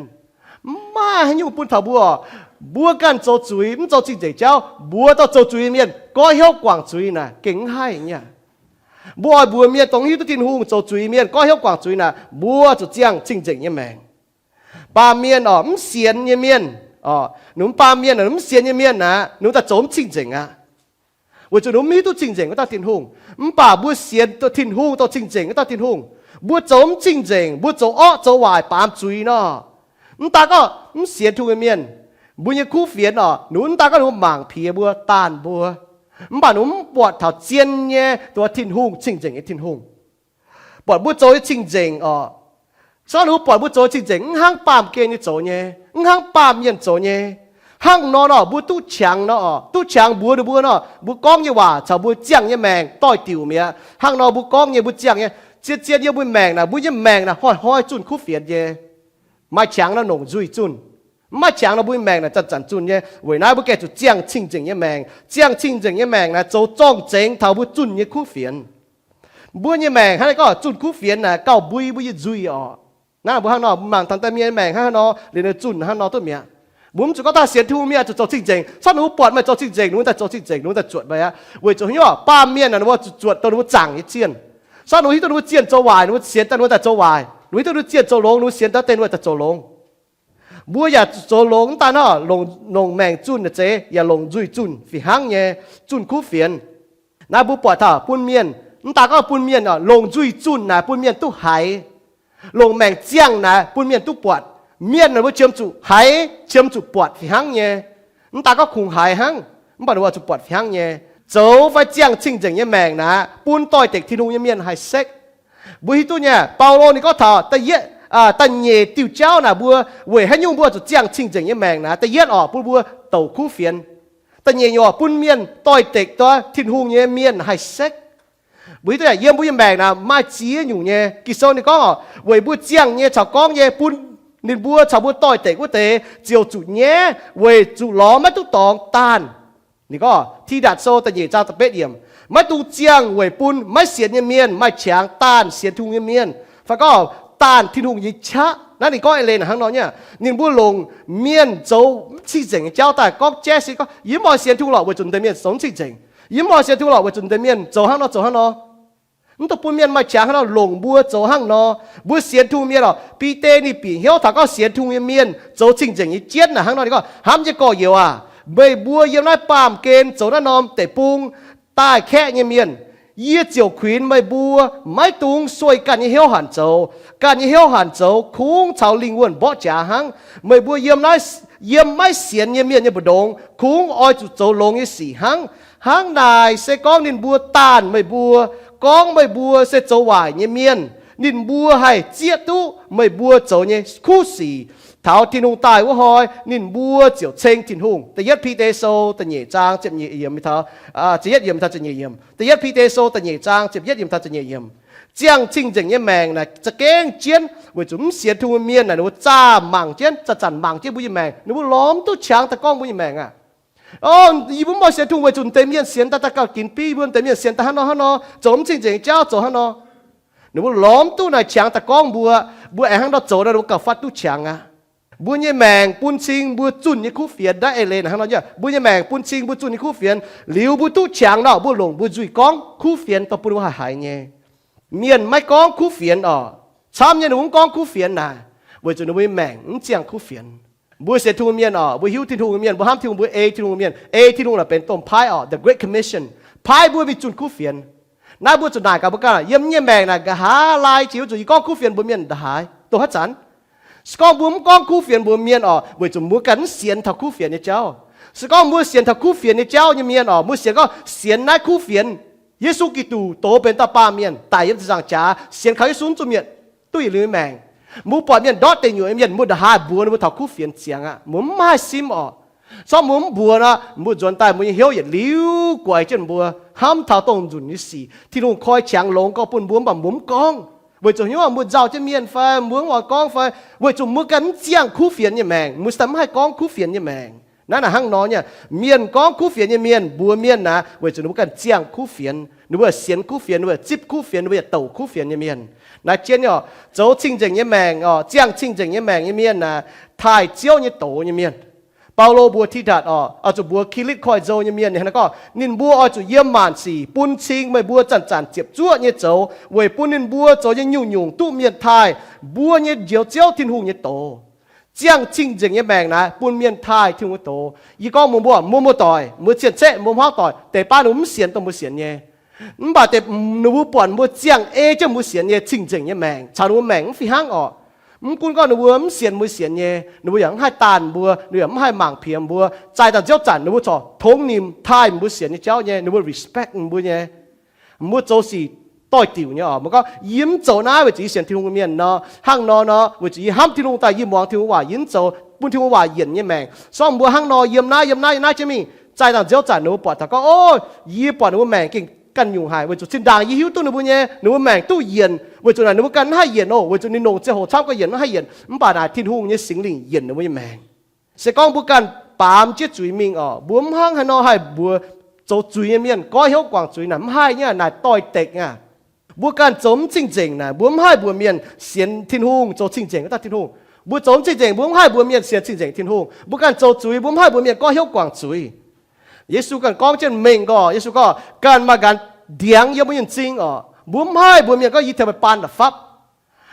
Mv maaih haaix nyungc bun taux mbuo oc. Mbuo ganh zoux zuiz, mv zoux cing-nzengc jauv, mbuox dauh zoux zuiz nyei mienh goiv hnyouv guangc zuiz naaic gengh mv haih nyei. Mbuo oix mbuox mienh dongh hiuv duqv Tin-Hungh zoux zuiz mienh goiv hnyouv guangc zuiz naaic, mbuo zuqc ziangh cing-nzengc nyei maengc. Baamh mienh oc, mv sienx nyei mienh, ninh mv baamh mienh, mv sienx nyei mienh naaic, ninh daaih zoux mv cing-nzengc aqv. Weic zuqc ninh mv hiuv duqv cing-nzengc wuov dauh Tin-Hungh. Mv baac mbuo sienx Tin-Hungh, dongh cing-nzengc wuov dauh Tin-Hungh, mbuo zoux mv cing-nzengc, mbuo zoux orqv zoux waaic baamz zuiz nor, mv daaih gorngv mv sienx Tin-Hungh nyei mienh, mbuo nyei kuv fienx oc, ninh mv daaih gorngv ninh mbuo mangc piex mbuo, daanh mbuo, mv baac ninh mv buatc taux zien nyei, dongh Tin-Hungh, cing-nzengc nyei Tin-Hungh. Buatc mbuo zoux nyei cing-nzengc oc. Sortv ninh mbuo buatc mbuo zoux cing-nzengc, mv hnangv baamh gen nyei zoux nyei, mv hnangv baamh mienh zoux nyei. Hnangv nor nor mbuo duqv qangx nor oc, duqv qangx mbuox ninh mbuo nor, mbuo gorngv nyei waac caux mbuo ziangh nyei maengc doix-diuc mi'aqv. Hnangv nor mbuo gorngv nyei, mbuo ziangh nyei, zien-zien yiem mbuo maengc naaic, mbuo nyei maengc naaic hnoi-hnoi zunh kuv fienx nyei. Maaih qangx nor longc nzuih zunh. Mv maaih qangx nor mbuo nyei maengc naaic zanc-zanc zunh nyei. Weic naaiv mbuo gengh zuqc ziangh cing-nzengc nyei maengc. Ziangh cing-nzengc nyei maengc naaic zoux zorng-zengx taux mbuo zunh nyei kuv fienx. Mbuo nyei maengc hnangv naaiv gorngv zunh kuv fienx naaic gauh mbui mbuo nyei nzuih oc. Naaiv mbuo hnangv nor mangc taux daaih mienh nyei maengc hnangv haaix nor, liuz ninh zunh hnangv nor duqv mi'aqv. Mbuo mv zuqc gorngv daaih sienx Tin-Hungh mienh zuqc zoux cing-nzengc, sortv ninh mbuo buatc meih zoux cing-nzengc, ninh mbuo daaih zoux cing-nzengc, ninh mbuo daaih zuotc meih aqv. Weic zuqc haaix nyungc? Baamh mienh naaic ninh mbuo zuqc zuotc dongh ninh mbuo zaangc nyei zienh. Sortv ninh mbuo hiuv duqv ninh mbuo zienh zoux waaic, ninh mbuo sienx daaih ninh mbuo daaih zoux waaic. Ninh mbuo hiuv duqv ninh mbuo zienh zoux longx, ninh mbuo sienx daaih dongh ninh mbuo daaih zoux longx. Mbuo yaac zoux longx mv daan hnangv, longc maengc zunh naaic zeiz yaac longc nzuih zunh fih hnangv nyei zunh kuv fienx. Naaiv mbuo buatc taux bun mienh, mv daan gorngv bun mienh, longc nzuih zunh naaic bun mienh duqv haiz. Longc maengc ziangh naaic bun mienh duqv buatc. Mienh naaic mbuo qiemx zuqc haiz, qiemx zuqc buatc fih hnangv nyei. Mv daan gorngv kungx haiz hnangv, mv baac ninh mbuo zuqc buatc fih hnangv nyei. Zoux fai ziangh cing-nzengc nyei maengc naaic bun doix-dekc Tin-Hungh nyei mienh haih sekv. Mbuo hiuv duqv nyei, Baulo ninh gorngv taux da'yietv, da'nyeic diuh jauv naaic mbuo weic haaix nyungc mbuo zuqc ziangh cing-nzengc nyei maengc naaic, da'yietv oc, bun mbuo douc kuv fienx. Da'nyeic nyungc oc, bun mienh doix-dekc daaih Tin-Hungh nyei mienh haih sekv. Mbuo hiuv duqv yiem mbuo nyei maengc naaic maaih ziex nyungc nyei. Ging-Sou ninh gorngv oc, weic mbuo ziangh nyei caux gorngv nyei bun ninh mbuo caux mbuo doix-dekc wuov deix ziouc zuqc nyaiv weic zuqc lorz maiv duqv dorngx daanh. Ninh gorngv Tidatc Sou da'nyeic zaang da'betv yiemc, maiv dungx ziangh weic bun maiv sienx nyei mienh maaih qangx daanh sienx Tin-Hungh nyei mienh, fai gorngv daanh Tin-Hungh nyei qaqv. Naaiv ninh gorngv eix leiz naaic hnangv nor nyei. Ninh mbuo longc mienh zoux mv cing-nzengc nyei jauv daaih gorngv jaiv se gorngv, yie mv oix sienx Tin-Hungh lorqc weic zuqc deix mienh zoux mv cing-nzengc. Yie mv oix sienx Tin-Hungh lorqc weic zuqc deix mienh zoux hnangv nor zoux hnangv nor. Mv dungx bun mienh maaih qangx hnangv nor longc mbuo zoux hnangv nor. Mbuo sienx Tin-Hungh mienh oc, Bide ninh bieqc hnyouv taux gorngv sienx Tin-Hungh nyei mienh zoux cing-nzengc nyei jienv naaic hnangv nor. Ninh gorngv, hnamv nyei gorx-youz aac, meih mbuo yiem naaiv baamh gen zoux naaiv norm deic-bung daaih kaeqv nyei mienh, yie ziouc kuinx meih mbuo maiv dungx sueih ganh nyei hnyouv hanc zoux. Ganh nyei hnyouv hanc zoux kungx caux lingh wuonh mborqv jaax hnangv. Meih mbuo yiem naaiv, yiem maiv sienx nyei mienh nyei mbu'ndongx kungx oix zuqc zoux longx nyei sic hnangv. Hnangv naaic se gorngv ninh mbuo daanh meih mbuo, gorngv meih mbuo se zoux waaic nyei mienh, ninh mbuo haih zieqv duqv meih mbuo zoux nyei kuv sic. Taux Tin-Hungh daaih wuov hnoi ninh mbuo ziouc ceng Tin-Hungh. Da'yietv Bide Sou da'nyeic zaang ziepc nyeic yiemc taux, ziepc yietv yiemc taux ziepc nyeic yiemc. Da'yietv Bide Sou da'nyeic zaang ziepc yietv yiemc taux ziepc nyeic yiemc. Ziangh cing-nzengc nyei maengc naaic za'gengh jienv weic zuqc mv sienx Tin-Hungh mienh naaic ninh mbuo zaah mangc jienv, zanc-zanc mangc jienv mbuo nyei maengc, ninh mbuo lorz mv duqv qangx daaih gorngv mbuo nyei maengc aqv. Yie mbuo mv oix sienx Tin-Hungh weic zuqc deix mienh sienx daaih daaih gauh ginx biv mbuo, deix mienh sienx daaih hnangv nor hnangv nor, zoux mv cing-nzengc jauv zoux hnangv nor. Ninh mbuo lorz mv duqv naaic qangx daaih gorngv mbuo, mbuo aengx hnangv nor zoux nor, ninh mbuo gauh fatv duqv qangx aqv. Mbuo nyei maengc bun cing mbuo zunh nyei kuv fienx. Naaiv eix leiz naaic hnangv nor nyei, mbuo nyei maengc bun cing mbuo zunh nyei kuv fienx. Liuz mbuo duqv qangx nor, mbuo longc mbuo nzuih gorngv kuv fienx dongh bun mbuo haih haiz nyei. Mienh maiv gorngv kuv fienx oc. Camv nyei ninh mbuo mv gorngv kuv fienx naaic, weic zuqc ninh mbuo nyei maengc mv ziangh kuv fienx. Mbuo sienx Tin-Hungh mienh oc, mbuo hiuv Tin-Hungh mienh, mbuo hnamv Tin-Hungh, mbuo ei Tin-Hungh mienh, ei Tin-Hungh naaic benx domh paaiv oc, the Great Commission, paaiv mbuo mingh zunh kuv fienx. Naaiv mbuo zuqc naaic gaax mbuo ganh, yiem yie nyei maengc naaic nqa'haav laai jiex wuov zuqc yie gorngv kuv fienx mbuox mienh nda'haaix, dongh haaix zanc? Se gorngv mbuo mv gorngv kuv fienx mbuox mienh oc, weic zuqc mbuo ganh mv sienx taux kuv fienx nyei jauv. Se gorngv mbuo sienx taux kuv fienx nyei jauv nyei mienh oc, mbuo sienx gorngv sienx naaiv kuv fienx, Yesu Giduc doz benx dauh baamh mienh daic yiem ziepc nzaangc jaax, sienx kaux Yesu zuqc mietc duqv yietc liuz nyei maengc. Mbuo buatc mienh ndortv deic nyuoqc nyei mienh, mbuo nda'haaix mbuox ninh mbuo taux kuv fienx ziangx aqv, mbuo mv maaih sim oc. Se gorngv mbuo mv mbuox nor, mbuo nzuonx daaih mbuo nyei hnyouv yietc liuz guaix jienv mbuo, hnamv taux dongh nzunc nyei sic Tin-Hungh koi qangx longx gorngv bun mbuo, mv baac mbuo mv gorngv. Weic zuqc hnyouv mbuo nzauh jienv mienh fai mbuo mv oix gorngv fai weic zuqc mbuo ganh mv ziangh kuv fienx nyei maengc, mbuo mv haih gorngv kuv fienx nyei maengc. Naaiv naaic hnangv nor nyei, mienh gorngv kuv fienx nyei mienh mbuox mienh naaic, weic zuqc ninh mbuo ganh ziangh kuv fienx, ninh mbuo yaac sienx kuv fienx, ninh mbuo yaac zipv kuv fienx, ninh mbuo yaac douc kuv fienx nyei mienh. Naaiv jienv nyei oc, zoux cing-nzengc nyei maengc oc, ziangh cing-nzengc nyei maengc nyei mienh naaic, taaih Ziouv nyei doz nyei mienh. Baulo mbuox Tidatc oc, oix zuqc mbuox Kilitv Koiv-Nzou nyei mienh, ninh gorngv, ninh mbuo oix zuqc yiem maanc sic bun cing meih mbuo zanc-zanc ziepc zuoqv nyei zoux, weic bun ninh mbuo zoux nyei nyungc-nyungc duqv mienh taaih mbuo nyei Njoux Ziouv Tin-Hungh nyei doz. Ziangh cing-nzengc nyei maengc naaic bun mienh taaih Tin-Hungh nyei doz. Yie gorngv mbuox mbuo, mbuo muoz-doic, mbuo cien-ceqv, mbuo hmuangv doic, deix baav ninh mbuo mv sienx dongh mbuo sienx nyei. Mv baac deix ninh mbuo buatc mbuo ziangh ei jienv mbuo sienx nyei cing-nzengc nyei maengc caux ninh mbuo maengc mv fih hnangv oc. Mv gunv gorngv ninh mbuo mv sienx mbuo sienx nyei, ninh mbuo yaac mv haih daanh mbuo, ninh mbuo yaac mv haih mangc piex mbuo. Zaih dangh nziouv zanc ninh mbuo corc tongx nimc taaih mbuo sienx nyei jauv nyei, ninh mbuo respect mbuo nyei. Mbuo zoux sic doix-diuc nyei oc. Mbuo gorngv, yie mv zoux naaiv weic zuqc yie sienx Tin-Hungh nyei mienh nor, hnangv nor nor, weic zuqc yie hnamv Tin-Hungh daaih yie muangx Tin-Hungh waac, yie mv zoux, bun Tin-Hungh waac yienc nyei maengc. Sorng mbuo hnangv nor yiem naaiv yiem naaiv yiem naaiv jienv mingh, zaih dangh nziouv zanc ninh mbuo buatc taux gorngv, o, yie buatc ninh mbuo maengc gengh ganh nyungc haic, weic zuqc zinh ndaangc yie hiuv duqv ninh mbuo nyei, ninh mbuo maengc duqv yienc, weic zuqc naaic ninh mbuo ganh mv haih yienc oc, weic zuqc ninh longc ziangh hoc camv gau yienc mv haih yienc. Mv baac naaic Tin-Hungh nyei Singx Lingh yienc ninh mbuo nyei maengc. Se gorngv mbuo ganh baamz jienv zuiz mingh oc, mbuo mv hnangv haaix nor haih mbuox zoux zuiz nyei mienh goiv hnyouv guangc zuiz naaic, mv haih nyei, naaic doix-dekc aqv. Mbuo ganh zoux mv cing-nzengc naaic, mbuo mv haih mbuox mienh sienx Tin-Hungh, zoux cing-nzengc wuov dauh Tin-Hungh. Mbuo zoux mv cing-nzengc, mbuo mv haih mbuox mienh sienx cing-nzengc Tin-Hungh. Mbuo ganh zoux zuiz, mbuo mv haih mbuox mienh goiv hnyouv guangc zuiz. Yesu ganh gorngv jienv mengh gorx, Yesu gorngv, ganh maaih nqanx ndiangx yiem mbuo nyei m'zing oc, mbuo mv haih mbuox mienh gorngv, yie tengx meih baan la'fapv.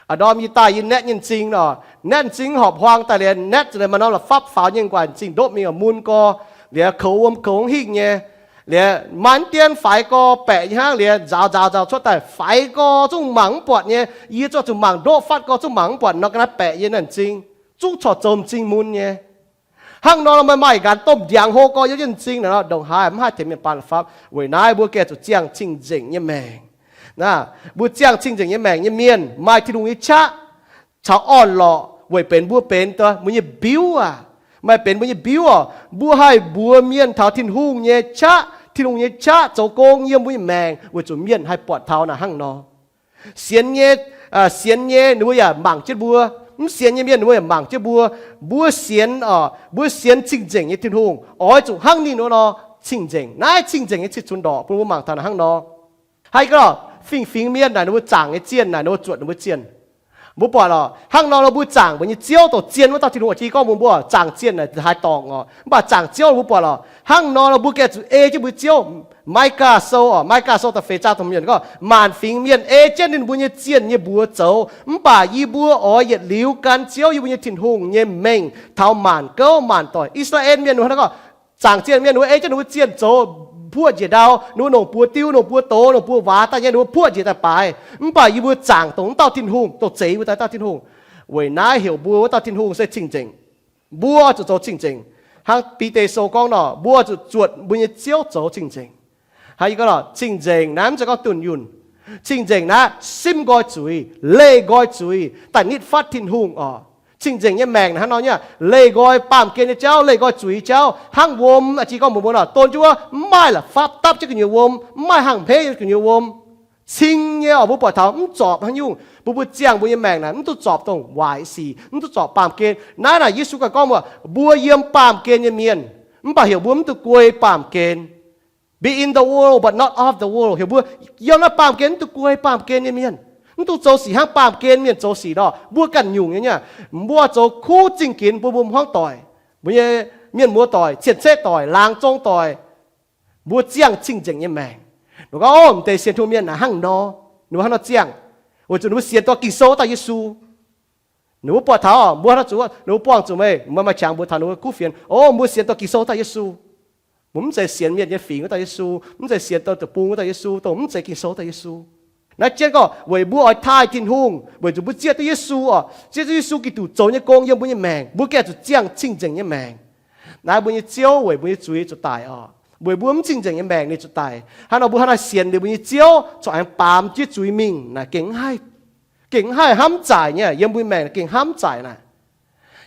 A'ndorm yie daaih yie naetv nyei m'zing oc, naetv m'zing horpc huaang daaih liuz, naetv zuqc maaih norm la'fapv faaux nyei, nquaaic m'zing ndopv mingh oc, mun gorx, liuz koux wuom koux hingh nyei, liuz maaih mv dien faix gorx baeqc nyei hnangv, liuz nzaaux nzaaux nzaaux cuotv daaih, faix gorx zungv mangc mv buatc nyei. Yie zuqc mangc ndoqv fatv gorx zungv mangc mv buatc nor, ga'naaiv baeqc nyei naaiv m'zing, zungv corc zoux m'zing mun nyei. Hnangv nor, meih maaih nqanx domh ndiangx hlo gorx yiem jienv m'zing naaic, ndongc haaix mv haih tengx mienh baan la'fapv. Weic naaiv mbuo gengh zuqc ziangh cing-nzengc nyei maengc. Mbuo ziangh cing-nzengc nyei maengc nyei mienh maaih Tin-Hungh nyei qaqv caux orn-lorqc weic benx mbuo benx mbuo nyei biuv aac. Maaih benx mbuo nyei biuv oc. Mbuo haih mbuox mienh taux Tin-Hungh nyei qaqv, Tin-Hungh nyei qaqv zoux gong yiem mbuo nyei maengc weic zuqc mienh haih buatc taux naaic hnangv nor. Sienx nyei, sienx nyei ninh mbuo yaac mangc jienv mbuo. Mv sienx nyei mienh ninh mbuo yaac mangc jienv mbuo. Mbuo sienx oc, mbuo sienx cing-nzengc nyei Tin-Hungh oix zuqc hnangv ninh wuov nor cing-nzengc. Naaiv cing-nzengc nyei cih cunx ndorqc bun mbuo mangc taux naaic hnangv nor. Haiz ga'lorqc, fingx-fingx mienh naaic ninh mbuo zaangc nyei zienh naaic, ninh mbuo zuotc ninh mbuo zienh. Mbuo buatc lorqc, hnangv nor nor mbuo zaangc mbuo nyei Ziouv, dongh zien wuov dauh Tin-Hungh, jiex gorngv mbuo mbuo zaangc zienh naaic haaix dorngc oc. Mv baac zaangc Ziouv mbuo buatc lorqc, hnangv nor nor mbuo gengh zuqc ei jienv mbuo Ziouv. Mai^gaa Sou oc, Mai^gaa Sou da'feix zaang dongh mienh gorngv, maanc fingx mienh ei jienv ninh mbuo nyei zienh nyei mbuox zoux, mv baac yie mbuo oix yietc liuz gan Ziouv yie mbuo nyei Tin-Hungh nyei mengh taux maanc gouv maanc doic. I^saa^laa^en mienh wuov gorngv, zaangc zienh mienh wuov ei jienv ninh mbuo zienh zoux, puoqv njiec ndau, ninh mbuo longc buoz diu, longc buoz doz, longc buoz waac daaih nyei, ninh mbuo puoqv njiec daaih baaix. Mv baac yie mbuo zaangc dongh wuov dauh Tin-Hungh, dongh zeix mbuo daaih dauh Tin-Hungh. Weic naaiv heuc mbuo wuov dauh Tin-Hungh se cing-nzengc. Mbuo zuqc zoux cing-nzengc. Hnangv Bide Sou gorngv nor, mbuo zuqc zuotc mbuo nyei Ziouv zoux cing-nzengc. Hnangv yie gorngv nor, cing-nzengc naaiv mv zeiz gorngv dunh yunh. Cing-nzengc naaiv simv nqoi zuiz, leih nqoi zuiz daaih nitv fatv Tin-Hungh oc. Cing-nzengc nyei maengc hnangv nor nyei, leih nqoi baamh gen nyei jauv, leih nqoi zuiz jauv, hnangv wuom, jiex gorngv mbuox mbuo nor, don jienv wuov mv maaih la'fapv dapv jienv gu'nyuoz wuom, mv maaih hangh hmeiv gu'nyuoz wuom. Cing nyei oc, mbuo buatc taux mv zorpc hnangv nyungc. Mbuo, mbuo ziangh mbuo nyei maengc naaic mv duqv zorpc dongh waaic sic, mv duqv zorpc baamh gen. Naaiv naaic Yesu ganh gorngv mbuo, mbuo yiem baamh gen nyei mienh, mv baac heuc mbuo mv duqv guei baamh gen. Be in the world but not of the world. Heuc mbuo yiem naaiv baamh gen, mv duqv guei baamh gen nyei mienh. Mv duqv zoux sic hnangv baamh gen mienh zoux sic nor. Mbuo ganh nyungc nyei, mbuo zoux kuv zingh ginx bun mbuo hmuangv doic, mbuo nyei mienh muoz doic, cien-ceqv doic, laangz zong doic. Mbuo ziangh cing-nzengc nyei maengc. Ninh gorngv, o, m'deix sienx Tin-Hungh mienh naaic hnangv nor, ninh mbuo hnangv nor ziangh, weic zuqc ninh mbuo sienx dongh Ging-Sou wuov dauh Yesu. Ninh mbuo buatc taux, mbuo hnangv nor zuqc, ninh mbuo buangh zuqc meih, meih maaih qangx mbuox taux ninh mbuo kuv fienx, o, mbuo sienx dongh Ging-Sou wuov dauh Yesu. Mbuo mv zeiz sienx mienh nyei fingx wuov dauh Yesu, mv zeiz sienx dongh deic-bung wuov dauh Yesu, dongh mv zeiz Ging-Sou wuov dauh Yesu. Naaiv jienv gorngv weic mbuo oix taaih Tin-Hungh, weic zuqc mbuo zieqv duqv Yesu oc, zieqv duqv Yesu Giduc zoux nyei gong yiem mbuo nyei maengc, mbuo gengh zuqc ziangh cing-nzengc nyei maengc. Naaiv mbuo nyei Ziouv weic mbuo nyei zuiz zuqc daic oc. Weic mbuo mv cing-nzengc nyei maengc ninh zuqc daic. Hnangv nor mbuo hnangv naaiv sienx liuz mbuo nyei Ziouv corc aengx baamz jienv zuiz mingh naaic gengh mv haih, gengh mv haih hnamv zaaic nyei, yiem mbuo maengc gengh hnamv zaaic naaic.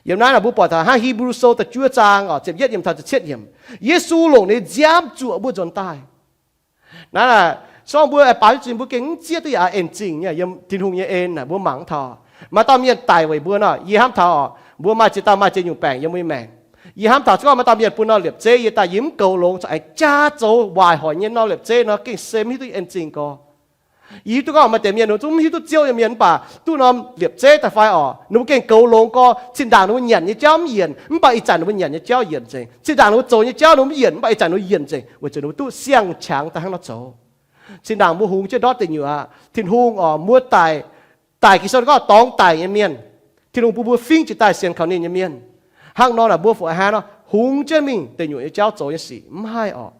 Yiem naaiv naaic mbuo buatc taux hnangv Hipv^lu Sou da'juov zaang oc, ziepc yietv yiemc taux ziepc cietv yiemc, Yesu longc ninh nziaamv zuoqc mbuo nzuonx daaih. Naaiv naaic, Sorng mbuo aengx baaux zuqc mbuo gengh mv zieqv duqv yaac en zingh nyei yiem Tin-Hungh nyei en naaic mbuo mangc mv taux. Maaih dauh mienh daic weic mbuo nor, yie hnamv taux oc, mbuo maaih ziex dauh maaih ziex nyungc baengc yiem mbuo nyei maengc. Yie hnamv taux zungv maaih dauh mienh bun norm liepc zeiv yie daaih, yie mv goux longx, corc aengx jaa zoux waaic hoic nyei norm liepc zeiv nor gengh se mv hiuv duqv en zingh gorx. Yie hiuv duqv gorngv maaih deix mienh zungv mv hiuv duqv Ziouv nyei mienh mv baac duqv norm liepc zeiv daaih fai oc, ninh mbuo gengh goux longx gorx. Zinh ndaangc ninh mbuo nyanc nyei jauv mv yienc, mv baac ih zanc ninh mbuo nyanc nyei jauv yienc nzengc. Zinh ndaangc ninh mbuo zoux nyei jauv ninh mbuo mv yienc, mv baac ih zanc ninh mbuo yienc nzengc, weic zuqc ninh mbuo duqv siang-qangx daaih hnangv nor zoux. Zinh ndaangc mbuo hungx jienv ndortv deic nyuoqc aqv. Tin-Hungh oc, mbuo daic, daic Ging-Sou gorngv dorngx daic nyei mienh, Tin-Hungh bun mbuo fingv jiez daaih sienx kaux ninh nyei mienh. Hnangv nor naaic mbuo fungc haaix nor hungx jienv mingh deic nyuoqc nyei jauv zoux nyei sic? Mv haih oc.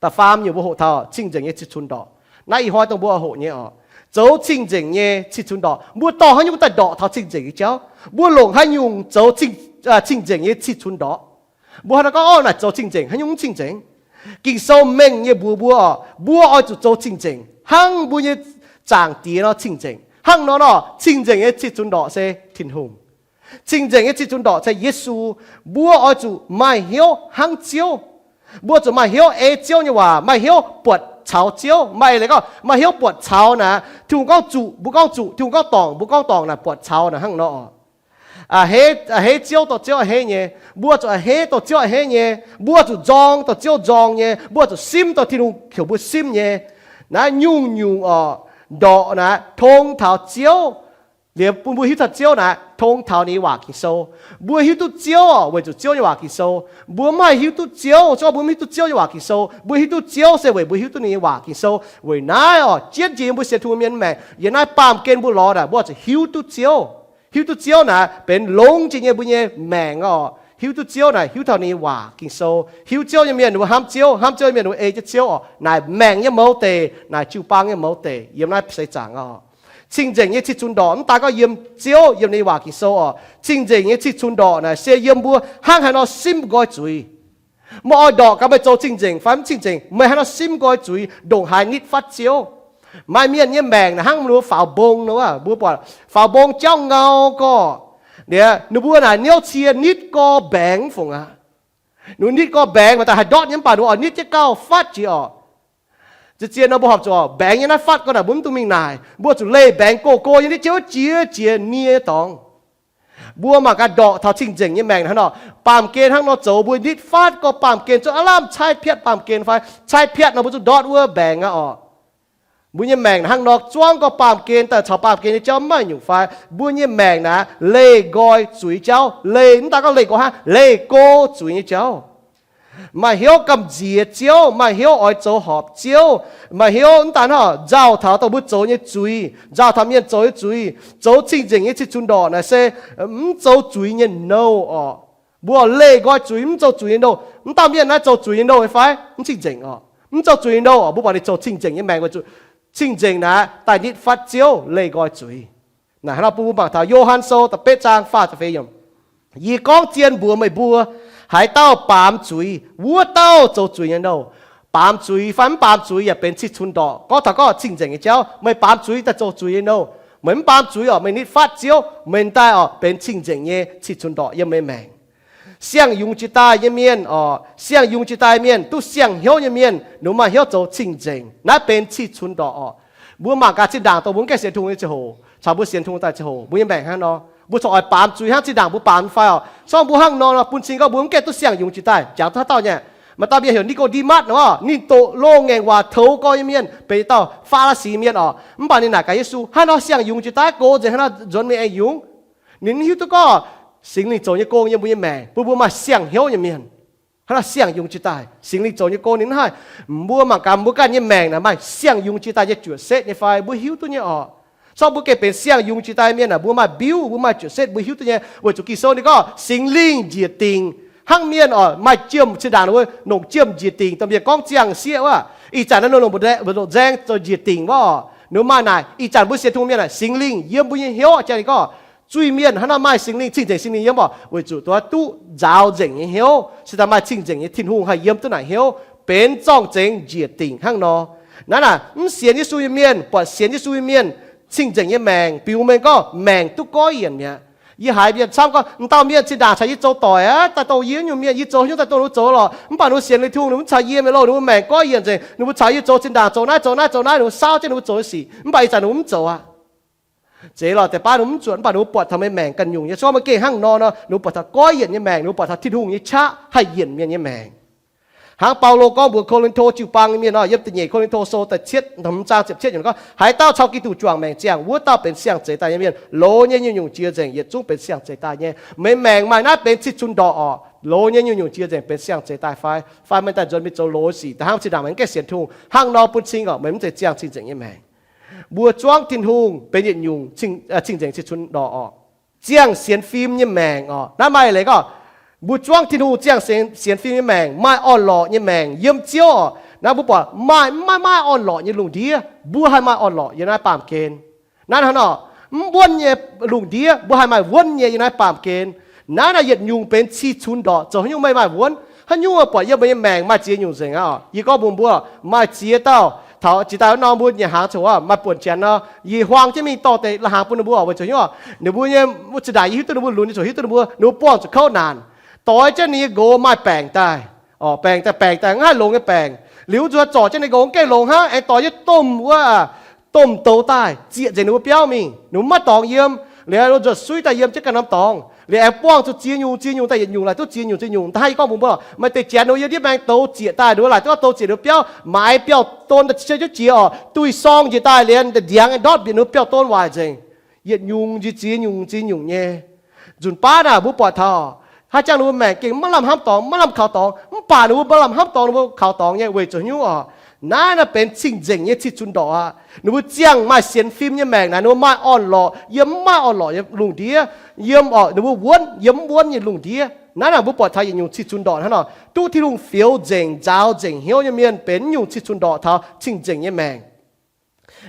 Da'faam nyungc mbuo hoqc taux cing-nzengc nyei cih cunx ndorqc. Naaiv ih hnoi dongh mbuo hoqc nyei oc, zoux cing-nzengc nyei cih cunx ndorqc. Mbuo dorh haaix nyungc mbuo daaih ndorqc taux cing-nzengc nyei jauv? Mbuo longc haaix nyungc zoux cing-nzengc nyei cih cunx ndorqc? Mbuo hnangv naaiv gorngv, Orv, naaic zoux cing-nzengc, haaix nyungc mv cing-nzengc? Ging-Sou mengh nyei mbuox mbuo oc, mbuo oix zuqc zoux cing-nzengc hnangv mbuo nyei Zaangc Diex nor cing-nzengc. Hnangv nor nor, cing-nzengc nyei cih cunx ndorqc se Tin-Hungh. Cing-nzengc nyei cih cunx ndorqc se Yesu. Mbuo oix zuqc maaih hnyouv hnangv Ziouv. Mbuo zuqc maaih hnyouv ei Ziouv nyei waac, maaih hnyouv buatc caux Ziouv. Maaih eix leiz gorngv maaih hnyouv buatc caux naaic, Tin-Hungh gorngv zuqc mbuo gorngv zuqc, Tin-Hungh gorngv dorngc mbuo gorngv dorngc naaic, buatc caux naaic hnangv nor. A'hneiv, a'hneiv Ziouv dorh Ziouv a'hneiv nyei. Mbuo zuqc a'hneiv dorh Ziouv a'hneiv nyei. Mbuo zuqc nzorng dorh Ziouv nzorng nyei. Mbuo zuqc simv dorh Tin-Hungh heuc mbuo simv nyei. Naaiv nyungc-nyungc oc, ndorqc naaic tong taux Ziouv. Liuz bun mbuo hiuv taux Ziouv naaic tong taux ninh nyei waac Ging-Sou. Mbuo hiuv duqv Ziouv oc, weic zuqc Ziouv nyei waac Ging-Sou. Mbuo mv haih hiuv duqv Ziouv se gorngv mbuo mv hiuv duqv Ziouv nyei waac Ging-Sou. Mbuo hiuv duqv Ziouv se weic mbuo hiuv duqv ninh nyei waac Ging-Sou. Weic naaiv oc, jienv jiex yiem mbuo sienx Tin-Hungh mienh maengc, yiem naaiv baamh gen mbuo lorz naaic, mbuo zuqc hiuv duqv Ziouv. Hiuv duqv Ziouv naaic benx longx jiex nyei mbuo nyei maengc oc. Hiuv duqv Ziouv naaic hiuv taux ninh nyei waac Ging-Sou. Hiuv Ziouv nyei mienh ninh mbuo hnamv Ziouv, hnamv Ziouv nyei mienh ninh mbuo ei jienv Ziouv oc. Naaic maengc nyei mouz deic, naaic jiu-baang nyei mouz deic yiem naaiv seix zaangc oc. Cing-nzengc nyei cih cunx ndorqc mv daaih gorngv yiem Ziouv, yiem ninh nyei waac Ging-Sou oc. Cing-nzengc nyei cih cunx ndorqc naaic se yiem mbuo hnangv haaix nor simv nqoi zuiz. Meih oix ndorqc gaax meih zoux cing-nzengc fai mv cing-nzengc, meih haaix nor simv nqoi zuiz, ndongc haaix nitv fatv Ziouv. Maaih mienh nyei maengc naaic hnangv mbuo faaux mbong nor, mbuo buatc faaux mbong jauv ngau gorx. Liuz ninh mbuo naaic niouv cie nitv gorx mbaengx mv fungc aqv. Ninh nitv gorx mbaengx maaih daaih haih ndortv nyei mv baac ninh oix nitv jienv gauh fatv jiex oc. Zien-zien nor mbuo horpc zuqc mbaengx nyei naaiv fatv gorx naaic mbuo mv dungx mingh naaic. Mbuo zuqc leih mbaengx gox gox nyei nitv jienv wuov jiex jiex nie dorngx. Mbuo mangc gaax ndorqc taux cing-nzengc nyei maengc hnangv nor, baamh gen hnangv nor zoux mbuo nitv fatv gorx baamh gen, zuqc aav lamh caaiv piatv baamh gen fai caaiv piatv nor mbuo zuqc ndortv wuov mbaengx aqv oc. Mbuo nyei maengc hnangv nor zuangv gorx baamh gen daaih caux baamh gen nyei jauv mv maaih nyungc fai? Mbuo nyei maengc naaic leih nqoi zuiz jauv, leih mv daaih gorngv leih nqoi hnangv, leih go zuiz nyei jauv. Maaih hnyouv gamh nziex Ziouv, maaih hnyouv oix zoux horpc Ziouv, maaih hnyouv mv daaih hnangv nzauh taux dongh mbuo zoux nyei zuiz, nzauh taux mienh zoux nyei zuiz. Zoux cing-nzengc nyei cih cunx ndorqc naaic se mv zoux zuiz nyei nouh oc. Mbuo leih nqoi zuiz, mv zoux zuiz nyei nouh. Mv dauh mienh naaiv zoux zuiz nyei nouh nyei fai? Mv cing-nzengc oc. Mv zoux zuiz nyei nouh oc, mbuo buatc ninh zoux cing-nzengc nyei maengc weic zuqc cing-nzengc naaic daaih nitv fatv Ziouv, leih nqoi zuiz. Naaic hnangv nor bun mbuo mangc taux Yo^han Sou da'betv zaang faah ziepc feix yiemc, Yie gorngv zien mbuox meih mbuo, haaix dauh baamz zuiz, wuov dauh zoux zuiz nyei nouh. Baamz zuiz fai mv baamz zuiz yaac benx cih cunx ndorqc. Gorngv taux gorngv cing-nzengc nyei jauv, meih baamz zuiz daaih zoux zuiz nyei nouh. Meih mv baamz zuiz oc, meih nitv fatv Ziouv, meih daaih oc benx cing-nzengc nyei cih cunx ndorqc yiem meih maengc. Siang-yungz jiex daaih nyei mienh oc, siang-yungz jiex daaih mienh, duqv siang-hnyouv nyei mienh, ninh maaih hnyouv zoux cing-nzengc. Naaiv benx cih cunx ndorqc oc. Mbuo mangc gaax zinh ndaangc dongh mbuo mv gaengh sienx Tin-Hungh nyei ziangh hoc caux mbuo sienx Tin-Hungh daaih ziangh hoc, mbuo nyei maengc hnangv nor, mbuo corc oix baamz zuiz hnangv zinh ndaangc mbuo baamz fai oc. Sorng mbuo hnangv nor nor bun cing gorngv mbuo mv gaengh duqv siang-yungz jiex daaih. Jangx duqv haaix dauh nyei? Maaih dauh mienh heuc Ni^ko^nde^matv nor, ninh doqc loz-ngaengc waac toux gorx nyei mienh, benx dauh Faa^li^si mienh oc. Mv baac ninh naaic gaax Yesu, Haaix nor siang-yungz jiex daaih go nzengc, haaix nor nzuonx meih aengx yungz? Ninh mv hiuv duqv gorngv Singx Lingh zoux nyei gong yiem mbuo nyei maengc, bun mbuo maaih siang-hnyouv nyei mienh. Hnangv naaiv siang-yungz jiex daaih, Singx Lingh zoux nyei gong ninh mv haih. Mbuo mangc gaax mbuo ganh nyei maengc naaic maaih siang-yungz jiex daaih nyei juoqc setv nyei fai? Mbuo hiuv duqv nyei oc. Sorng mbuo gengh benx siang-yungz jiex daaih mienh naaic, mbuo maaih mbiuv, mbuo maaih juoqc setv, mbuo hiuv duqv nyei. Weic zuqc Ging-Sou ninh gorngv Singx Lingh njiec dingc hnangv mienh oc, maaih jiem, zinh ndaangc wuov nongc jiem njiec dingc, dongh mienh gorngv ziangh sieqv wuov. Ih zanc naaiv nongc nzaeng zoux njiec dingc wuov oc. Ninh maaih naaic, ih zanc mbuo sienx Tin-Hungh mienh naaic, Singx Lingh yiem mbuo nyei hnyouv jaa ninh gorngv, zuiz-mienh hnangv naaiv maaih Singx Lingh, cing-nzengc Singx Lingh yiem oc, weic zuqc duqv duqv nzaaux nzengc nyei hnyouv, se daaih maaih cing-nzengc nyei Tin-Hungh haih yiem duqv naaic hnyouv, benx zorng-zengx njiec dingc hnangv nor. Naaiv naaic mv sienx Yesu nyei mienh buatc sienx Yesu nyei mienh cing-nzengc nyei maengc, biux mengh gorngv maengc duqv goiv yienc mi'aqv. Yie haiz mienh camv gorngv, m'dauh mienh zinh ndaangc caux yie zoux doic aqv, daaih dongh yie nyungc mienh, yie zoux haaix nyungc daaih dongh ninh mbuo zoux lorqc. Mv baac ninh mbuo sienx Tin-Hungh, ninh mbuo mv caux yie mingh loh, ninh mbuo maengc goiv yienc nzengc. Ninh mbuo caux yie zoux zinh ndaangc zoux naaiv zoux naaiv zoux naaiv, ninh mbuo saauv jienv ninh mbuo zoux nyei sic. Mv baac ih zanc ninh mbuo mv zoux aqv. Zeiz lorqc, deix baav ninh mbuo mv zuotc, mv baac ninh mbuo buatc taux meih maengc ganh nyungc nyei. Se gorngv meih gengh hnangv nor nor, ninh mbuo buatc taux goiv yienc nyei maengc, ninh mbuo buatc taux Tin-Hungh nyei qaqv haih yienc mienh nyei maengc. Hnangv Baulo gorngv mbuox Ko^lin^to jiu-baang nyei mienh nor, yiem da'nyeic Ko^lin^to sou da'cietv, hmz zaang ziepc cietv yiemc gorngv, haaix dauh caux Giduc juangc maengc ziangh, wuov dauh benx siang-zeix daaih nyei mienh. Loz nyei nyungc-nyungc jiex nzengc, yietc zungv benx siang-zeix daaih nyei. Meih maengc maaih naaiv benx cih cunx ndorqc orqc. Loz nyei nyungc-nyungc jiex nzengc benx siang-zeix daaih fai, fai meih daaih nzuonx mingh zoux loz sic, da'hnangv zinh ndaangc meih mv gaengh sienx Tin-Hungh, hnangv nor bun cing orqc, meih mv zeiz ziangh cing-nzengc nyei maengc. Mbuo zuangv Tin-Hungh benx yietc nyungc cing-nzengc cih cunx ndorqc orqc. Ziangh sienx fim nyei maengc orqc. Naaiv maaih leiz gorngv, mbuo zuangv Tin-Hungh ziangh sienx fim nyei maengc, maaih orn-lorqc nyei maengc yiem Ziouv orqc. Naaiv mbuo buatc maaih, mv maaih, maaih orn-lorqc nyei lungh ndiev, mbuo haih maaih orn-lorqc yiem naaiv baamh gen. Naaiv hnangv nor, mv wuonv nyei lungh ndiev mbuo haih maaih wuonv nyei yiem naaiv baamh gen. Naaiv naaic yietc nyungc benx cih cunx ndorqc. Zoux haaix nyungc meih maaih wuonv? Haaix nyungc buatc yiem meih nyei maengc maaih ziex nyungc nzengc aqv orqc? Yie gorngv mbuox mbuo, maaih ziex dauh taux jiex daaih wuov norm mbuo nyanc hnaangx coc aqv, maaih buonc janx nor, yie huaang jienv mingh dorh deix la'hnaangx bun ninh mbuo orqc, weic zuqc hnyouv orqc, ninh mbuo nyei wuov zinh ndaangc yie hiuv duqv ninh mbuo lunx nyei, zuqc hiuv duqv ninh mbuo, ninh mbuo buangh zuqc kouv naanc. Doix jienv ninh nyei nqox maaih baengc daaih orqc, baengc daaih, baengc daaih, mv haih longx nyei baengc. Liuz wuov nzunc zorc jienv ninh nqox mv gaengh longx hnangv, aengx doix jienv domh wuov, domh douz daaih zieqc nzengc ninh mbuo biauv mingh, ninh mbuo maiv dorngx yiem. Liuz nzuonx suiv daaih yiem jienv ganh norm dorngx. Liuz aengx buangh zuqc ziex nyungc ziex nyungc daaih yietc nyungc laaic duqv ziex nyungc ziex nyungc. Da'hnangv yie gorngv mbuox mbuo, maaih deix janx ninh mbuo yiem ndiev maengx douz zieqc daaih, ninh mbuo laaic duqv gorngv douz zieqc ninh mbuo biauv, maaiz biauv-don daaih ziex jienv jiex orqc, duih sorng njiec daaih liuz ndiangx ndortv bieqc ninh mbuo biauv-don waaic nzengc. Yietc nyungc njiec ziex nyungc ziex nyungc nyei. Nzunc baav naaic mbuo buatc taux haaix jangx ninh mbuo maengc gengh maiv lamh hnamv dorngx, maiv lamh kaux dorngx, mv baac ninh mbuo maiv lamh hnamv dorngx, ninh mbuo kaux dorngx nyei. Weic zuqc hnyouv orqc, naaiv naaiv benx cing-nzengc nyei cih cunx ndorqc aqv. Ninh mbuo ziangh maaih sienx fim nyei maengc naaic, ninh mbuo maaih orn-lorqc yiem mv maaih orn-lorqc nyei lungh ndiev, yiem orqc ninh mbuo wuonv yiem mv wuonv nyei lungh ndiev. Naaiv naaic mbuo buatc taux yietc nyungc cih cunx ndorqc hnangv nor. Duqv Tin-Hungh fioux nzengc, nzaaux nzengc hnyouv nyei mienh benx nyungc cih cunx ndorqc taux cing-nzengc nyei maengc.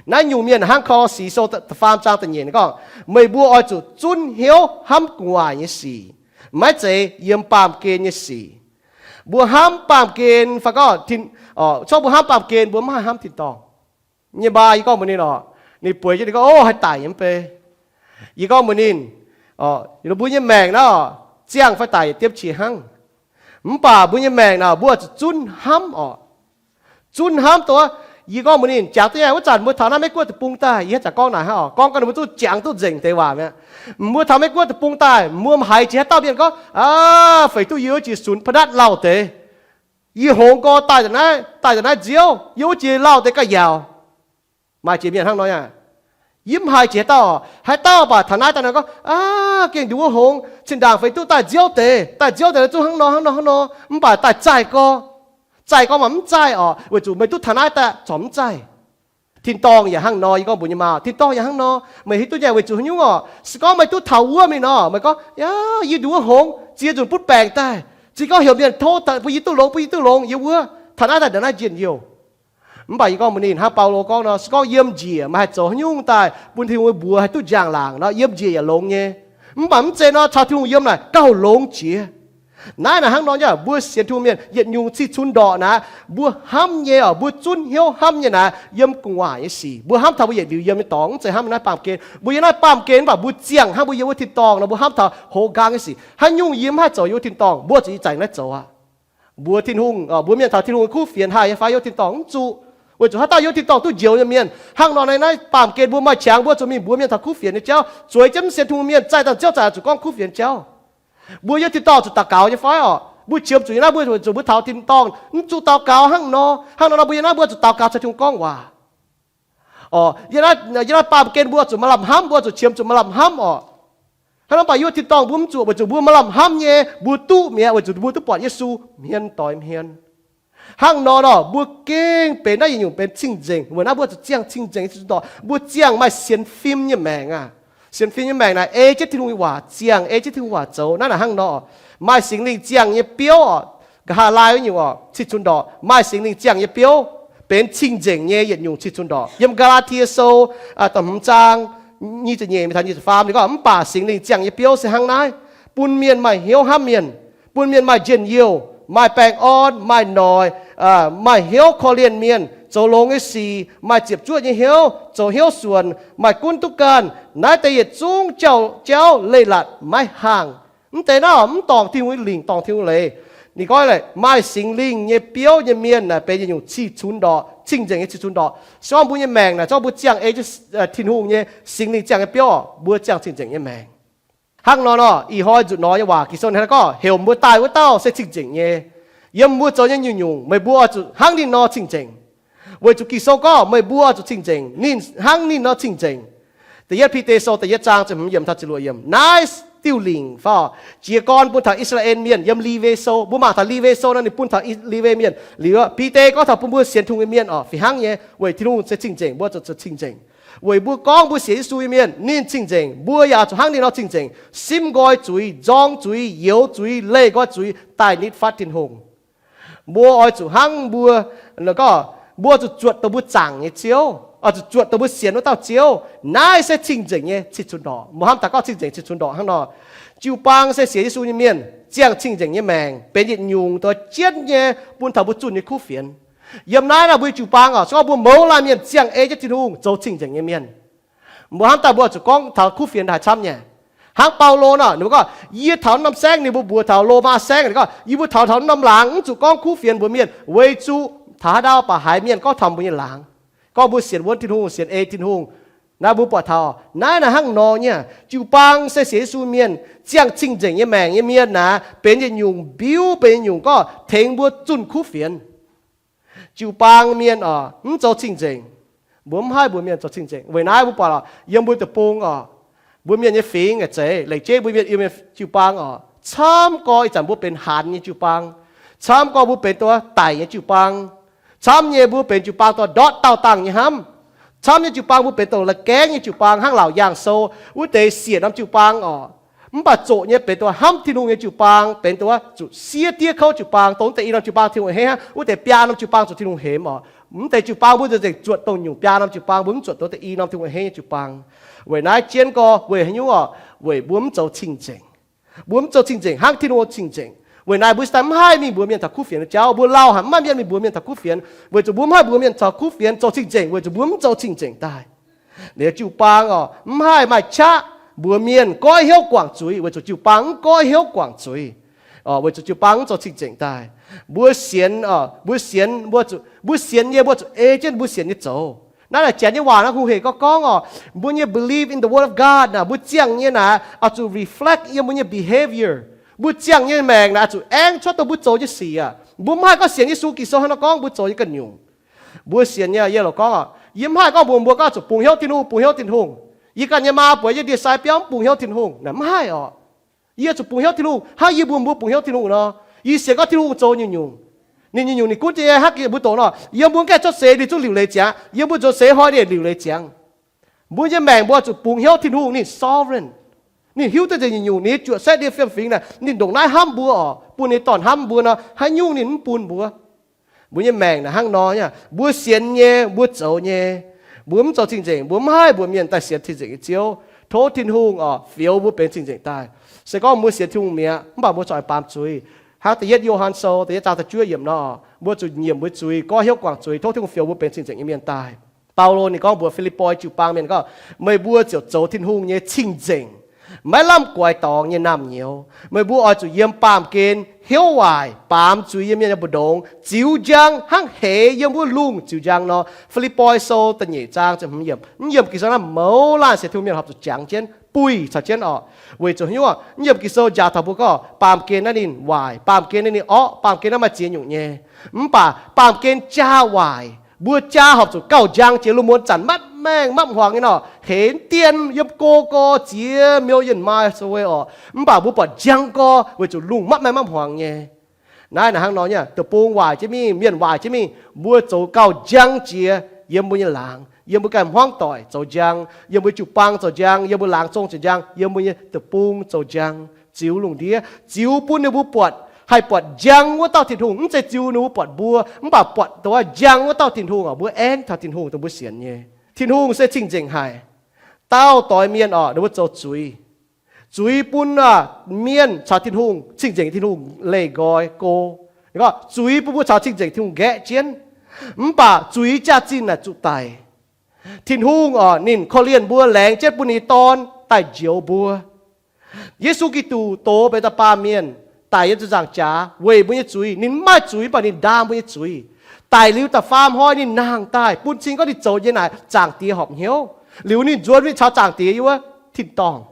Naaiv nyungc mienh hnangv Ko^lo^si sou da'faam zaang da'nyeic gorngv, meih mbuo oix zuqc zunv hnyouv hnamv gu'nguaaic nyei sic, maiv zeiz yiem baamh gen nyei sic. Mbuo hnamv baamh gen fai gorngv, corc mbuo hnamv baamh gen mbuo maiv haih hnamv tin-dorngh. Nyei maa yie gorngv mbuox ninh orqc, ninh bueix jienv ninh gorngv, Ov, haih daic nyei mv bei. Yie gorngv mbuox ninh, mbuo nyei maengc naaiv ziangh fai daic yietc diemv qiex hnangv. Mv baac mbuo nyei maengc naaic mbuo zuqc zunv hnamv orqc. Zunv hnamv dongh, yie gorngv mbuox ninh, jangx duqv nyei, wuov zanc mbuo taux naaiv Meiv-Guoqv deic-bung daaih, yie haih zanc gorngv naaic hnangv orqc, gorngv gau ninh mbuo zuqc jangx duqv nzengc deix waac mi'aqv. Mbuo taux Meiv-Guoqv deic-bung daaih, mbuo haiz jiex haaix dauh mienh gorngv, Aa, feix duqv yie wuov jiex sunx pa'natv lauh deix. Yie hngongx gorx daaih, daaih daaih naaiv nziouv, yie wuov jiex lauh deix ga'yaauc. Maaih jiex mienh hnangv nor aqv. Yie mv haiz jiex haaix dauh, haaix dauh baac taux naaiv daaih nor gorngv, Aa, gengh nduov hngongx, zinh ndaangc feix duqv daaih nziouv deix, daaih nziouv deix zuqc hnangv nor hnangv nor hnangv nor. Mv baac daaih zaih gorx, zaih gorx maac mv zaih orqc, weic zuqc meih duqv taux naaiv daaih corc mv zaih. Tin-dorngh yaac hnangv nor, yie gorngv mbuox nyei maa, tin-dorngh yaac hnangv nor. Meih hiuv duqv nyei weic zuqc haaix nyungc orqc? Se gorngv meih duqv taux wuov mingh nor, meih gorngv, Aa, yie nduov hngongx, ziex nzunc butv baengc daaih. Ziex gorngv heuc mienh tov bun yie duqv longx, bun yie duqv longx, yie wuov taux naaiv daaih ndongc naaiv njien-youh. Mv baac yie gorngv mbuox ninh hnangv Baulo gorngv nor, se gorngv yiem njiec meih haih zoux haaix nyungc daaih bun Tin-Hungh nyei mbuox haih duqv njang-laangc nor, yiem njiec yaac longx nyei. Mv baac mv zeiz nor, caux Tin-Hungh yiem naaic gauh longx jiex. Naaiv naaic hnangv nor nyei, mbuo sienx Tin-Hungh mienh yietc nyungc cih cunx ndorqc naaic, mbuo hnamv nyei orqc, mbuo zunv hnyouv hnamv nyei naaic yiem gu'nguaaic nyei sic. Mbuo hnamv taux mbuo yietc liuz yiem nyei dorngx, mv zeiz hnamv naaiv baamh gen. Mbuo yiem naaiv baamh gen mv baac mbuo ziangh hnangv mbuo yiem wuov tin-dorngh nor, mbuo hnamv taux hoz nqaang nyei sic. Haaix nyungc yie mv haih zoux yiem wuov tin-dorngh, mbuo zuqc ih zanc naaiv zoux aqv. Mbuox Tin-Hungh, mbuox mienh taux Tin-Hungh kuv fienx haih nyei fai yiem wuov tin-dorngh? Mv zuqc. Weic zuqc haaix dauh yiem wuov tin-dorngh duqv njoux nyei mienh, hnangv nor naaiv, naaiv baamh gen mbuo maaih qangx, mbuo zuqc mingh mbuox mienh taux kuv fienx nyei jauv. Zueiz jienv mv sienx Tin-Hungh mienh zaih daaih nziouv zaaix zuqc gorngv kuv fienx jauv. Mbuo yiem tin-dorngh zuqc daux gaux nyei fai orqc? Mbuo qiemx zuqc yiem naaiv, mbuo zuqc mbuo taux tin-dorngh mv zuqc daux gaux hnangv nor. Hnangv nor nor mbuo yiem naaiv mbuo zuqc daux gaux caux Tin-Hungh gorngv waac. Orqc, yiem naaiv baamh gen mbuo zuqc maaih lamh hnamv, mbuo zuqc qiemx zuqc maaih lamh hnamv orqc. Hnangv nor mv baac yiem wuov tin-dorngh mbuo mv zuqc, weic zuqc mbuo maaih lamh hnamv nyei, mbuo duqv mi'aqv, weic zuqc mbuo duqv buatc Yesu hmien doix hmien. Hnangv nor nor, mbuo gengh benx naaiv yietc nyungc benx cing-nzengc. Weic naaiv mbuo zuqc ziangh cing-nzengc nyei cing-nzengc, mbuo ziangh maaih sienx fim nyei maengc aqv. Sienx fim nyei maengc naaic ei jienv Tin-Hungh nyei waac ziangh, ei jienv Tin-Hungh waac zoux. Naaiv naaic hnangv nor, maaih Singx Lingh ziangh nyei biouv orqc. Nqa'haav laai wuov nyungc orqc, cing-cunx ndorqc. Maaih Singx Lingh ziangh nyei biouv benx cing-nzengc nyei yietc nyungc cing-cunx ndorqc. Yiem Gaa^laa^tie Sou da'hmz zaang nyic ziepc nyeic mingh taux nyic ziepc faam ninh gorngv, mv baac Singx Lingh ziangh nyei biouv se hnangv naaiv, bun mienh maaih hnyouv hnamv mienh, bun mienh maaih njien-youh, maaih baengh orn, maaih noic, maaih hnyouv korv-lienh mienh, zoux longx nyei sic, maaih ziepc zuoqv nyei hnyouv, zoux hnyouv suonc, maaih gunv duqv ganh. Naaiv deix yietc zungv jauv-jauv leiz-latc maiv hangh. Mv deix naaiv mv dorngc Tin-Hungh nyei lingc, dorngc Tin-Hungh leiz. Ninh gorngv maaih Singx Lingh nyei biouv nyei mienh naaic benx yietc nyungc cih cunx ndorqc, cing-nzengc nyei cih cunx ndorqc. Se gorngv mbuo nyei maengc naaic, se gorngv mbuo ziangh ei Tin-Hungh nyei Singx Lingh ziangh nyei biouv, mbuo ziangh cing-nzengc nyei maengc. Hnangv nor nor, ih hnoi nzuqc nor nyei waac Ging-Sou hnangv naaiv gorngv, heuc mbuo daaih wuov dauh se cing-nzengc nyei. Yiem mbuo zoux nyei nyungc-nyungc meih mbuo oix zuqc hnangv ninh nor cing-nzengc. Weic zuqc Ging-Sou gorngv meih mbuo oix zuqc cing-nzengc, ninh hnangv ninh nor cing-nzengc. Da'yietv Bide Sou da'yietv zaang ziepc hmz yiemc taux ziepc luoqc yiemc. Naaiv diuh lingc fai jiez gorn bun taux I^saa^laa^en Mienh yiem Liwe Sou. Mbuo mangc taux Liwe Sou nor, ninh bun taux Liwe Mienh. Liuz Bide gorngv taux bun mbuo sienx Tin-Hungh nyei mienh oc, fih hnangv nyei, weic Tin-Hungh se cing-nzengc, mbuo zuqc cing-nzengc. Weic mbuo gorngv mbuo sienx Yesu nyei mienh ninh cing-nzengc, mbuo yaac zuqc hnangv ninh nor cing-nzengc, simv nqoi zuiz, nzorng zuiz, youx zuiz, leih nqoi zuiz, daaih nitv fatv Tin-Hungh. Mbuo oix zuqc hnangv mbuo, gorngv, mbuo zuqc zuotc dongh mbuo zaangc nyei Ziouv, oix zuqc zuotc dongh mbuo sienx wuov dauh Ziouv. Naaiv se cing-nzengc nyei cih cunx ndorqc. Mbuo hnamv daaih gorngv cing-nzengc cih cunx ndorqc hnangv nor. Jiu-baang se sienx Yesu nyei mienh ziangh cing-nzengc nyei maengc benx yietc nyungc dongh jienv nyei bun taux mbuo zunh nyei kuv fienx. Yiem naaiv naaic mbuo nyei jiu-baang oc, se gorngv mbuo mouz laanh mienh ziangh ei jienv Tin-Hungh zoux cing-nzengc nyei mienh. Mbuo hnamv daaih mbuo zuqc gorngv taux kuv fienx daaih camv nyei. Hnangv Baulo nor, ninh mbuo gorngv, yie taux norm saengv, ninh mbuo mbuox taux Lomaa saengv, ninh gorngv, yie mbuo taux taux norm laangz mv zuqc gorngv kuv fienx mbuox mienh, weic zuqc taux haaix ndau baac haiz mienh gorngv taux mbuo nyei laangz, gorngv mbuo sienx wuonv Tin-Hungh, sienx ei Tin-Hungh. Naaiv mbuo buatc taux naaiv naaic hnangv nor nyei. Jiu-baang se sienx Yesu mienh ziangh cing-nzengc nyei maengc nyei mienh naaic benx yietc nyungc mbiuv, benx yietc nyungc gorngv tengx mbuo zunh kuv fienx. Jiu-baang mienh oc, mv zoux cing-nzengc. Mbuo mv haih mbuox mienh zoux cing-nzengc. Weic naaiv mbuo buatc oc, yiem mbuo deic-bung oc, mbuo mienh nyei fingx a'zeiz lengc jeiv mbuo mienh yiem jiu-baang oc, camv gorx ih zanc mbuo benx haanz nyei jiu-baang, camv gorx mbuo benx dongh daic nyei jiu-baang. Camv nyei mbuo benx jiu-baang dongh ndortv daauh dangh nyei hnamv. Camv nyei jiu-baang mbuo benx dongh la'gaengv nyei jiu-baang hnangv Laauc Yaangh Sou wuov deix siec norm jiu-baang oc. Mv baac zoqc nyei benx dongh hnamv Tin-Hungh nyei jiu-baang, benx dongh zuqc siev diev kouv jiu-baang, dongh mv deix i norm jiu-baang Tin-Hungh a'hneiv hnangv, wuov deix biaa norm jiu-baang zuqc Tin-Hungh hemx oc. Mv deix jiu-baang mbuo nzengc zuotc dongh nyungc biaa norm jiu-baang, mbuo mv zuotc dongh deix i norm Tin-Hungh a'hneiv nyei jiu-baang. Weic naaiv jienv gorx weic haaix nyungc oc? Weic mbuo mv zoux cing-nzengc. Mbuo mv zoux cing-nzengc hnangv Tin-Hungh cing-nzengc. Weic naaic mbuo cingx daaih mv haih mingh mbuox mienh taux kuv fienx nyei jauv. Mbuo lauh haic mv maaih mienh mingh mbuox mienh taux kuv fienx, weic zuqc mbuo mv haih mbuox mienh taux kuv fienx zoux cing-nzengc, weic zuqc mbuo mv zoux cing-nzengc daaih. Liuz jiu-baang oc, mv haih maaih qaqv mbuox mienh goiv hnyouv guangc zuiz, weic zuqc jiu-baang mv goiv hnyouv guangc zuiz. Weic zuqc jiu-baang mv zoux cing-nzengc daaih. Mbuo sienx, mbuo sienx, mbuo zuqc, mbuo sienx nyei mbuo zuqc ei jienv mbuo sienx nyei zoux. Naaiv naaic janx nyei waac naaiv hungh hec gorngv, gorngv oc, mbuo nyei belief in the word of God naaic, mbuo ziangh nyei naaic oix zuqc reflect yiem mbuo nyei behavior. Mbuo ziangh nyei maengc naaic oix zuqc aengv cuotv dongh mbuo zoux nyei sic aqv. Mbuo mv haih gorngv sienx Yesu Giduc hnangv nor gorngv mbuo zoux nyei ganh nyungc. Mbuo sienx nyei, yie loc gorngv oc, yie mv haih gorngv mbuox mbuo gorngv zuqc bungx hnyouv Tin-Hungh, bungx hnyouv Tin-Hungh. Yie ganh nyei maa buatc yie ndie-sai biauv mv bungx hnyouv Tin-Hungh naaic, mv haih oc. Yie zuqc bungx hnyouv Tin-Hungh hnangv yie mbuox mbuo bungx hnyouv Tin-Hungh nor. Yie sienx gorngv Tin-Hungh zoux nyungc-nyungc. Ninh nyungc-nyungc ninh gunv jienv nyei hnangv mbuo doqc nor, yiem mbuo gaengh cuotv seix ninh zungv liuc leiz ziangx, yiem mbuo nzuonx seix hnoi ninh liuc leiz ziangx. Mbuo nyei maengc mbuo zuqc bungx hnyouv Tin-Hungh, ninh sovereign. Ninh hiuv duqv nzengc nyungc-nyungc, ninh nyei juoqc saeqv ndie fiem-fingx naaic, ninh ndongc naaiv hnamv mbuo oc, bun ninh dorn hnamv mbuo nor, haaix nyungc ninh mv bun mbuo. Mbuo nyei maengc naaic hnangv nor nyei, mbuo sienx nyei, mbuo zoux nyei, mbuo mv zoux cing-nzengc, mbuo mv haih mbuox mienh daaih sienx cing-nzengc nyei Ziouv. Tov Tin-Hungh oc fioux mbuo benx cing-nzengc daaih. Se gorngv mbuo sienx Tin-Hungh mi'aqv, mv baac mbuo corc baamz zuiz. Hnangv da'yietv Yo^han Sou da'yietv zaang da'juov yiemc nor, mbuo zuqc nyiemc mbuo zuiz, goiv hnyouv guangc zuiz, tov Tin-Hungh fioux mbuo benx cing-nzengc nyei mienh daaih. Baulo ninh gorngv mbuox Fi^lipv^poi jiu-baang mienh gorngv, meih mbuo ziouc zoux Tin-Hungh nyei cing-nzengc, maiv lamh guaix dorngx nyei naamh nyouz. Meih mbuo oix zuqc yiem baamh gen hnyouv waaic, baamz zuiz nyei mienh nyei mbu'ndongx ziux njang hnangv heix yiem wuov lungh ziux njang nor. Fi^lipv^poi Sou da'nyeic zaang ziepc hmz yiemc. Mv yiemc Ging-Sou naaiv mouz laanh sienx Tin-Hungh mienh horpc zuqc jangx jienv, buih caux jienv oc. Weic zuqc hnyouv, mv yiemc Ging-Sou njaaux taux mbuo gorngv baamh gen naaiv ninh waaic, baamh gen naaiv ninh orqv, baamh gen naaiv maaih ziex nyungc nyei. Mv baac baamh gen jaa waaic, mbuo jaa horpc zuqc gauh njang jiex, lungh muonz zanc mapv maengh mapv hmuangx nyei nor, henv dien yiem go gorx ziex million miles away oc. Mv baac mbuo buatc njang gorx weic zuqc lungh mapv maengh mapv hmuangx nyei. Naaiv naaic hnangv nor nyei, deic-bung waaic jienv mingh, mienh waaic jienv mingh, mbuo zoux gauh njang jiex yiem mbuo nyei laangz, yiem mbuo ganh hmuangv doic zoux njang, yiem mbuo jiu-baang zoux njang, yiem mbuo laangz zong zoux njang, yiem mbuo nyei deic-bung zoux njang, ziux lungh ndiev, ziux bun ninh mbuo buatc, haih buatc njang wuov dauh Tin-Hungh. Mv zeiz ziux ninh mbuo buatc mbuo, mv baac buatc dongh wuov njang wuov dauh Tin-Hungh oc, mbuo aengv taux Tin-Hungh dongh mbuo sienx nyei. Tin-Hungh se cing-nzengc haic. Dauh doix mienh oc, ninh mbuo zoux zuiz. Zuiz bun mienh caux Tin-Hungh, cing-nzengc Tin-Hungh leih nqoi go. Zuiz bun mbuo caux cing-nzengc Tin-Hungh nqaeqv jienv, mv baac zuiz jaax-zinh naaic zuqc daic. Tin-Hungh oc, ninh korv-lienh mbuo, laengz jienv bun ninh nyei Dorn daaih njoux mbuo. Yesu Giduc doz benx da'baamh mienh daic yiem ziepc nzaangc jaax weic mbuo nyei zuiz. Ninh mv maaih zuiz, mv baac ninh ndaam mbuo nyei zuiz. Daic liuz da'faam hnoi ninh nangh daaih bun cing gorngv ninh zoux nyei naaic Zaangc Diex horpc hnyouv. Liuz ninh nzuonx mingh caux Zaangc Diex yiem wuov tin-dorngh.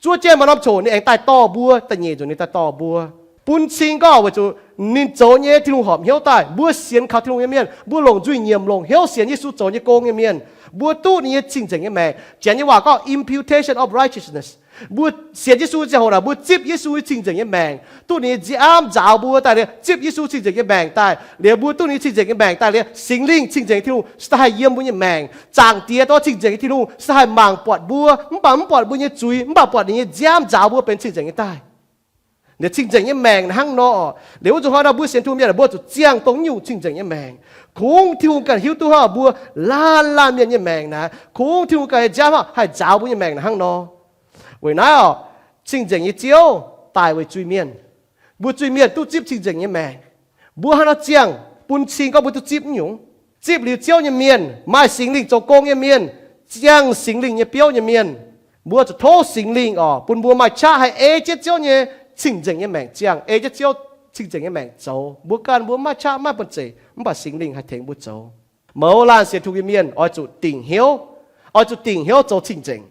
Zuov jienv maaih norm coc ninh aengx daaih dorh mbuo, da'nyeic nzunc ninh daaih dorh mbuo. Bun cing gorngv weic zuqc ninh zoux nyei Tin-Hungh horpc hnyouv daaih. Mbuo sienx kaux Tin-Hungh nyei mienh, mbuo longc nzuih nyiemc longc hnyouv sienx Yesu zoux nyei gong nyei mienh, mbuo duqv ninh nyei cing-nzengc nyei maengc. Janx nyei waac gorngv imputation of righteousness. Mbuo sienx Yesu ziangh hoc naaic, mbuo zipv Yesu nyei cing-nzengc nyei maengc, duqv ninh nyei nziaamv nzaaux mbuo daaih liuz, zipv Yesu cing-nzengc nyei maengc daaih liuz, mbuo duqv ninh nyei cing-nzengc nyei maengc daaih liuz, Singx Lingh, cing-nzengc Tin-Hungh se daaih haih yiem mbuo nyei maengc. Zaangc Diex, dongh cing-nzengc nyei Tin-Hungh, se daaih haih mangc buatc mbuo, mv baac mv buatc mbuo nyei zuiz, mv baac buatc ninh nyei nziaamv nzaaux mbuo benx cingh nzengc nyei daaih. Liuz cing-nzengc nyei maengc hnangv nor, liuz wuov zuqc hnoi nor mbuo sienx Tin-Hungh mienh, mbuo zuqc ziangh dongh nyungc cing-nzengc nyei maengc. Kungx Tin-Hungh ganh hiuv duqv hnangv, mbuo laanh laanh mienh nyei maengc naaic, kungx Tin-Hungh ganh nyei nziaamv hnangv, haih nzaaux mbuo nyei maengc naaic hnangv nor. Weic naaiv oc, cing-nzengc nyei Ziouv daic weic zuiz-mienh. Mbuo zuiz-mienh duqv zipv cing-nzengc nyei maengc. Mbuo hnangv nor ziangh bun cing gorngv mbuo duqv zipv nyungc. Zipv liuz Ziouv nyei mienh maaih Singx Lingh zoux gong nyei mienh, ziangh Singx Lingh nyei biouv nyei mienh. Mbuo zuqc tov Singx Lingh oc, bun mbuo maaih qaqv haih ei jienv Ziouv nyei cing-nzengc nyei maengc ziangh, ei jienv Ziouv cing-nzengc nyei maengc zoux. Mbuo ganh mbuo maaih qaqv maaih banh zeic, mv baac Singx Lingh haih tengx mbuo zoux. Mouz laanh sienx Tin-Hungh nyei mienh oix zuqc dingc hnyouv, oix zuqc dingc hnyouv zoux cing-nzengc.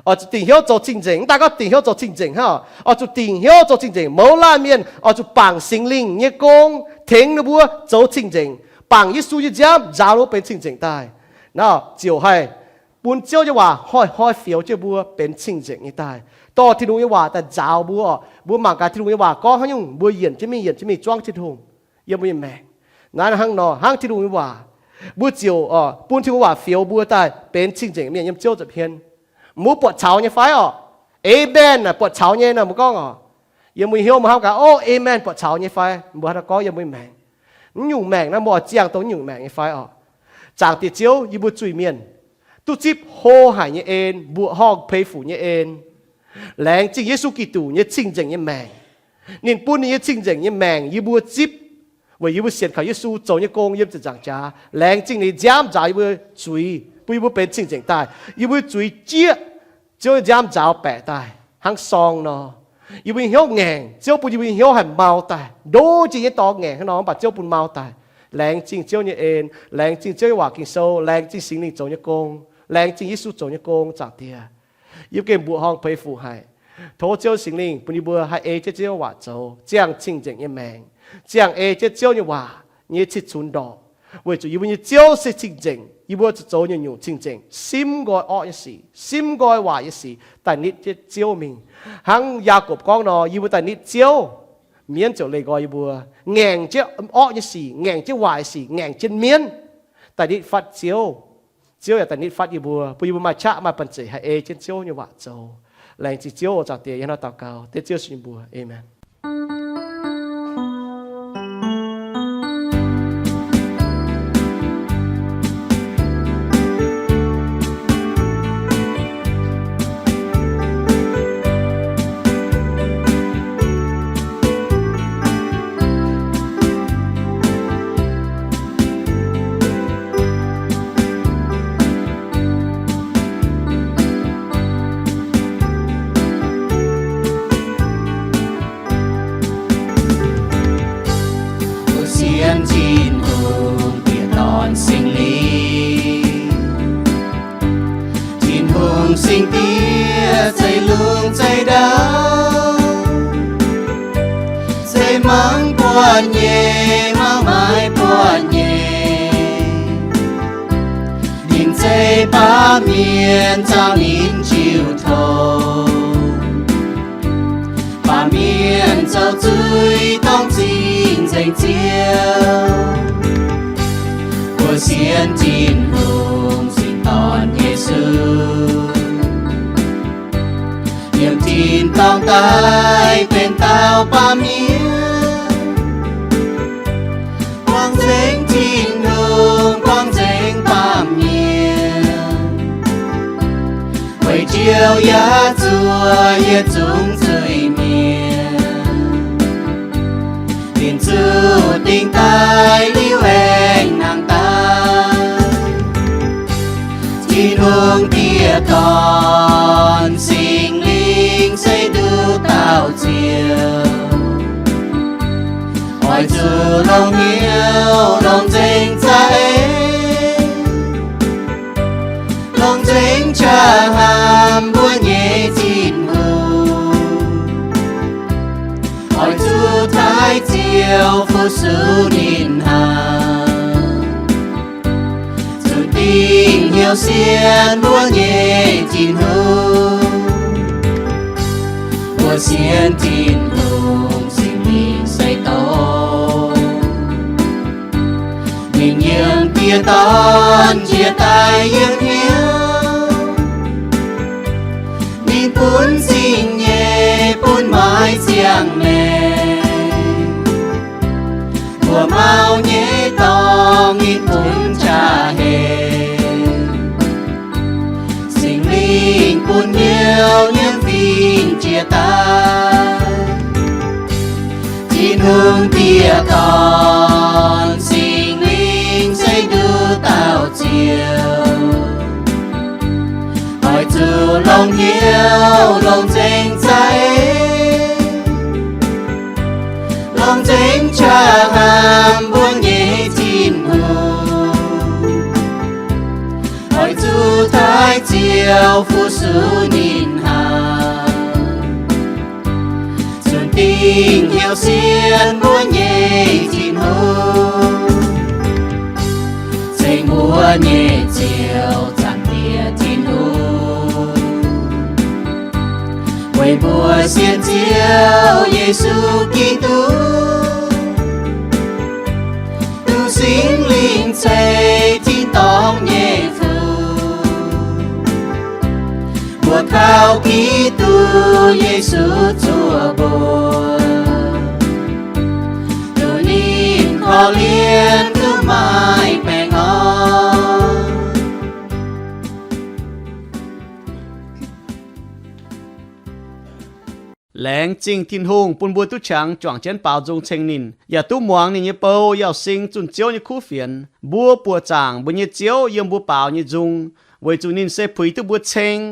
Oix zuqc dingc hnyouv zoux cing-nzengc. Mv daaih gorngv dingc hnyouv zoux cing-nzengc hnangv, oix zuqc dingc hnyouv zoux cing-nzengc. Mouz laanh mienh oix zuqc bangc Singx Lingh nyei gong tengx ninh mbuo zoux cing-nzengc, bangc Yesu nyei nziaamv nzaaux ninh mbuo benx cing-nzengc daaih. Naaiv ziouc haih bun Ziouv nyei waac hnoi-hnoi fioux jienv mbuo benx cing-nzengc nyei daaih, dorh Tin-Hungh nyei waac daaih nzaaux mbuo. Mbuo mangc gaax Tin-Hungh nyei waac gorngv haaix nyungc, mbuo yienc jienv mingh, yienc jienv mingh zuangv Tin-Hungh yiem mbuo nyei maengc. Naaiv hnangv nor, hnangv Tin-Hungh nyei waac, mbuo ziouc bun Tin-Hungh waac fioux mbuo daaih benx cing-nzengc mienh yiem Ziouv nza'hmien. Mbuo buatc caux nyei fai oc? Amen naaic buatc caux nyei nor mbuo gorngv oc. Yiem mbuo nyei hnyouv mbuo hnamv gaax, o, amen, buatc caux nyei fai? Mbuo hnangv nor gorngv yiem mbuo nyei maengc. Mv nyungc maengc naaiv mbuo oix ziangh dongh mv nyungc maengc nyei fai oc? Zaangc Diex Ziouv, yie mbuo zuiz-mienh duqv zipv hlo haic nyei en, mbuoqc horngh peix fuc nyei en. Laengz zingh Yesu Giduc nyei cing-nzengc nyei maengc. Ninh bun ninh nyei cing-nzengc nyei maengc yie mbuo zipv, weic yie mbuo sienx kaux Yesu zoux nyei gong yiem ziepc nzaangc jaax. Laengz zingh ninh nziaamv nzaaux yie mbuo zuiz, bun yie mbuo benx cing-nzengc daaih. Yie mbuo zuiz jieqv, Ziouv nyei nziaamv nzaaux baeqc daaih hnangv sorng nor. Yie mbuo nyei hnyouv ngaengc, Ziouv bun yie mbuo nyei hnyouv haih mau daaih. Ndo jiex nyei dorngx ngaengc hnangv nor, mv baac Ziouv bun mau daaih. Laengz zingh Ziouv nyei en, laengz zingh Ziouv nyei waac Ging-Sou, laengz zingh Singx Lingh zoux nyei gong, laengz zingh Yesu zoux nyei gong, Zaangc Diex. Yie mbuo gengh mbuoqc horngh peix fuc haic. Tov Ziouv Singx Lingh bun yie mbuo haih ei jienv Ziouv nyei waac zoux, ziangh cing-nzengc nyei maengc, ziangh ei jienv Ziouv nyei waac nyei cih cunx ndorqc. Weic zuqc yie mbuo nyei Ziouv se cing-nzengc, yie mbuo zuqc zoux nyungc-nyungc cing-nzengc, simv nqoi orqv nyei sic, simv nqoi waaic nyei sic, daaih nitv jienv Ziouv mingh. Hnangv Yaagorpc gorngv nor, yie mbuo daaih nitv Ziouv, mienv ziouc leih nqoi yie mbuo. Ngaengc jienv orqv nyei sic, ngaengc jienv waaic sic, ngaengc jienv mienv, daaih nitv fatv Ziouv. Ziouv yaac daaih nitv fatv yie mbuo, bun yie mbuo maaih qaqv maaih banh zeic haih ei jienv Ziouv nyei waac zoux. Laengz zingh Ziouv, Zaangc Diex, yie hnangv nor daux gaux dengv Ziouv Yesu nyei mbuox. Aamen. Mbuo sienx Tin-Hungh Diex, Dorn, Singx Lingh. Tin-Hungh Singx Diex zeiv lungh zeiv ndau, zeiv mangc buatc nyei, mangc maaiz buatc nyei. Ninh zeiv baamh mienh, zaangc ninh jiu tong. Baamh mienh zoux zuiz, dongh cing-nzengc Ziouv. Mbuo sienx Tin-Hungh Singx Dorn, Yesu, yiem tin-dorngh daaih benx dauh baamh mienh, buangh nzengc Tin-Hungh, buangh nzengc baamh mienh, weic Ziouv yaac zuov yietc zungv zuiz-mienh. Ninh zuqc Lingh daaih liuz aengx nangh daaih. Tin-Hungh Diex Dorn, Singx Lingh se nduqc dauh Ziouv. Oix zuqc longc hnyouv longc nzengc za'eix, longc nzengc qaqv hnamv mbuo nyei Tin-Hungh. Oix zuqc taaih Ziouv fu-sux ninh hnangv. Zuqc dingc hnyouv sienx mbuo nyei Tin-Hungh. Mbuo sienx Tin-Hungh, Singx Lingh se doz. Ninh yiem Diex Dorn jiex daaih yiem hnyouv. Ninh bun zingh nyeic, bun maaiz ziangh maengc. Mbuo mauv nyei dorngx ninh bun qaqv hemx. Singx Lingh bun hnyouv yiem fingx jiex daaih. Tin-Hungh Diex Dorn, Singx Lingh se nduqc dauh Ziouv. Oix zuqc longc hnyouv longc nzengc za'eix, longc nzengc qaqv hnamv mbuo nyei Tin-Hungh. Oix zuqc taaih Ziouv fu-sux ninh hnangv. Zuqc dingc hnyouv sienx mbuo nyei Tin-Hungh. Ceng mbuo nyei Ziouv, Zaangc Diex Tin-Hungh, weic mbuo sienx Ziouv Yesu Giduc, duqv Singx Lingh ceix tin-dorngh nyei fungx. Mbuo kaux Giduc Yesu zuoqc mbuo, duqv ninh korv-lienh duqv maaih baengh orn. Laengz zingh Tin-Hungh bun mbuo duqv qangx juangc jienv baaux nzung ceng ninh, yaac duqv muangx ninh nyei bou, yauh sing zunh Ziouv nyei kuv fienx. Mbuo buoqc zaangc mbuo nyei Ziouv yiem mbuo baaux nyei nzung, weic zuqc ninh se puix duqv mbuo ceng.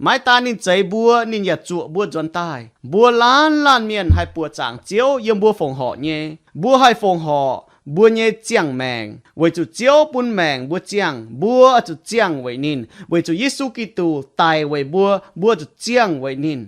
Maiv daan ninh zeix mbuo, ninh yaac zuoqc mbuo nzuonx daaih. Mbuo laanh laanh mienh haih buoqc zaangc Ziouv yiem mbuo fongc horc nyei. Mbuo haih fongc horc mbuo nyei ziangh maengc, weic zuqc Ziouv bun maengc mbuo ziangh, mbuo oix zuqc ziangh weic ninh. Weic zuqc Yesu Giduc daic weic mbuo, mbuo zuqc ziangh weic ninh.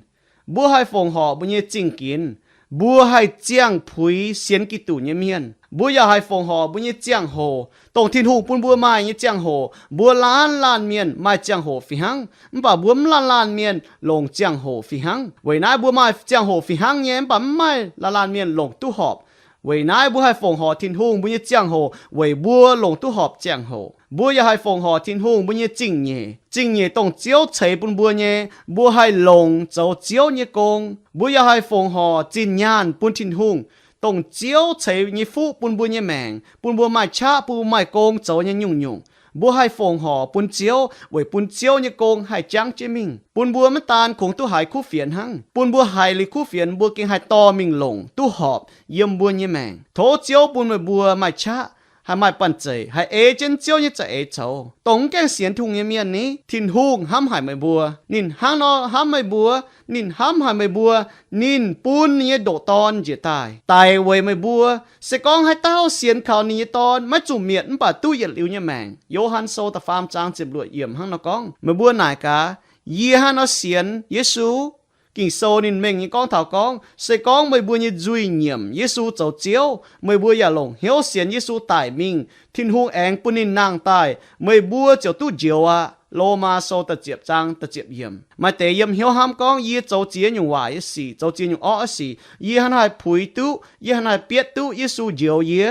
Mbuo haih fongc horc mbuo nyei zingh ginx. Mbuo haih ziangh puix sienx Giduc nyei mienh. Mbuo yaac haih fongc horc mbuo nyei ziangh hoc, dongh Tin-Hungh bun mbuo maaih nyei ziangh hoc. Mbuo laanh laanh mienh maaih ziangh hoc fih hnangv, mv baac mbuo mv laanh laanh mienh longc ziangh hoc fih hnangv. Weic naaiv mbuo maaih ziangh hoc fih hnangv nyei, mv baac mv maaih laanh laanh mienh longc duqv horpc. Weic naaiv mbuo haih fongc horc Tin-Hungh mbuo nyei ziangh hoc weic mbuo longc duqv horpc ziangh hoc. Mbuo yaac haih fongc horc Tin-Hungh mbuo nyei zingh nyeic. Zingh nyeic dongh Ziouv ceix bun mbuo nyei, mbuo haih longc zoux Ziouv nyei gong. Mbuo yaac haih fongc horc zinh nyaanh bun Tin-Hungh, dongh Ziouv ceix nyei fuqv bun mbuo nyei maengc, bun mbuo maaih qaqv, bun mbuo maaih gong zoux nyei nyungc-nyungc. Mbuo haih fongc horc bun Ziouv weic bun Ziouv nyei gong haih jangv jienv mingh, bun mbuo maiv daan kungx duqv haiz kuv fienx hnangv, bun mbuo haiz liuz kuv fienx mbuo gengh haih dorh mingh longc duqv horpc yiem mbuo nyei maengc. Tov Ziouv bun meih mbuo maaih qaqv, haih maaih banh zeic, haih ei jienv Ziouv nyei za'eix coux, dongh mv gaengh sienx Tin-Hungh nyei mienh ni. Tin-Hungh hnamv haic meih mbuo. Ninh hnangv nor hnamv meih mbuo. Ninh hnamv haic meih mbuo. Ninh bun ninh nyei ndoqc Dorn njiec daaih daic weic meih mbuo. Se gorngv haaix dauh sienx kaux ninh nyei Dorn maiv zuqc mietc mv baac duqv yietc liuz nyei maengc. Yo^han Sou da'faam zaang ziepc luoqc yiemc hnangv nor gorngv. Meih mbuo naaic gaax, yie hnangv nor sienx Yesu. Ging-Sou ninh mengh nyei gorngv taux gorngv, se gorngv meih mbuo nyei nzuih nyiemc Yesu zoux Ziouv, meih mbuo yaac longc hnyouv sienx Yesu daic mingh, Tin-Hungh aengx bun ninh nangh daaih, meih mbuo ziouc duqv njoux aqv. Lomaa Sou da'ziepc zaang da'ziepc yiemc. Maaih deix yiem hnyouv hnamv gorngv, yie zoux ziex nyungc waaic nyei sic, zoux ziex nyungc orqv nyei sic, yie hnangv naaiv haih puix duqv, yie hnangv naaiv haih bietv duqv Yesu njoux yie.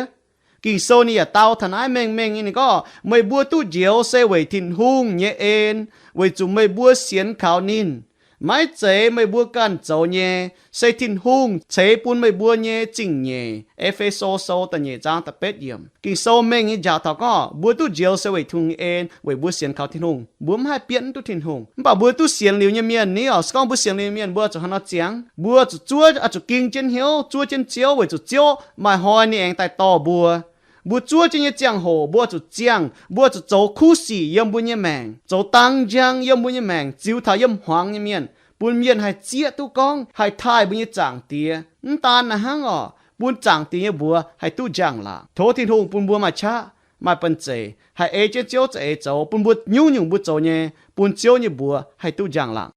Ging-Sou ninh yaac dau taux naaiv mengh mengh nyei, ninh gorngv, meih mbuo duqv njoux se weic Tin-Hungh nyei en, weic zuqc meih mbuo sienx kaux ninh. Maiv zeiz meih mbuo ganh zoux nyei, se Tin-Hungh ceix bun meih mbuo nyei zingh nyeic. E^fe^so Sou da'nyeic zaang da'betv yiemc. Ging-Sou mengh nyei njaaux taux gorngv mbuo duqv njoux se weic Tin-Hungh nyei en, weic mbuo sienx kaux Tin-Hungh. Mbuo mv haih bietv mv duqv Tin-Hungh. Mv baac mbuo duqv sienx liuz nyei mienh ni oc, se gorngv mbuo sienx liuz nyei mienh, mbuo zuqc haaix nor ziangx? Mbuo zuqc zuov, oix zuqc ging jienv hnyouv zuov jienv Ziouv, weic zuqc Ziouv maaih hnoi ninh aengx daaih dorh mbuo. Mbuo zuov jienv nyei ziangh hoc mbuo zuqc ziangh, mbuo zuqc zoux kuv sic yiem mbuo nyei maengc, zoux dang njang yiem mbuo nyei maengc, ziux taux yiem hmuangx nyei mienh, bun mienh haih zieqv duqv gorngv haih taaih mbuo nyei Zaangc Diex. Mv daan naaiv hnangv oc, bun Zaangc Diex nyei mbuox haih duqv njang-laangc. Tov Tin-Hungh bun mbuo maaih qaqv, maaih banh zeic, haih ei jienv Ziouv za'eix zoux, bun mbuo nyungc-nyungc mbuo zoux nyei, bun Ziouv nyei mbuox haih duqv njang-laangc.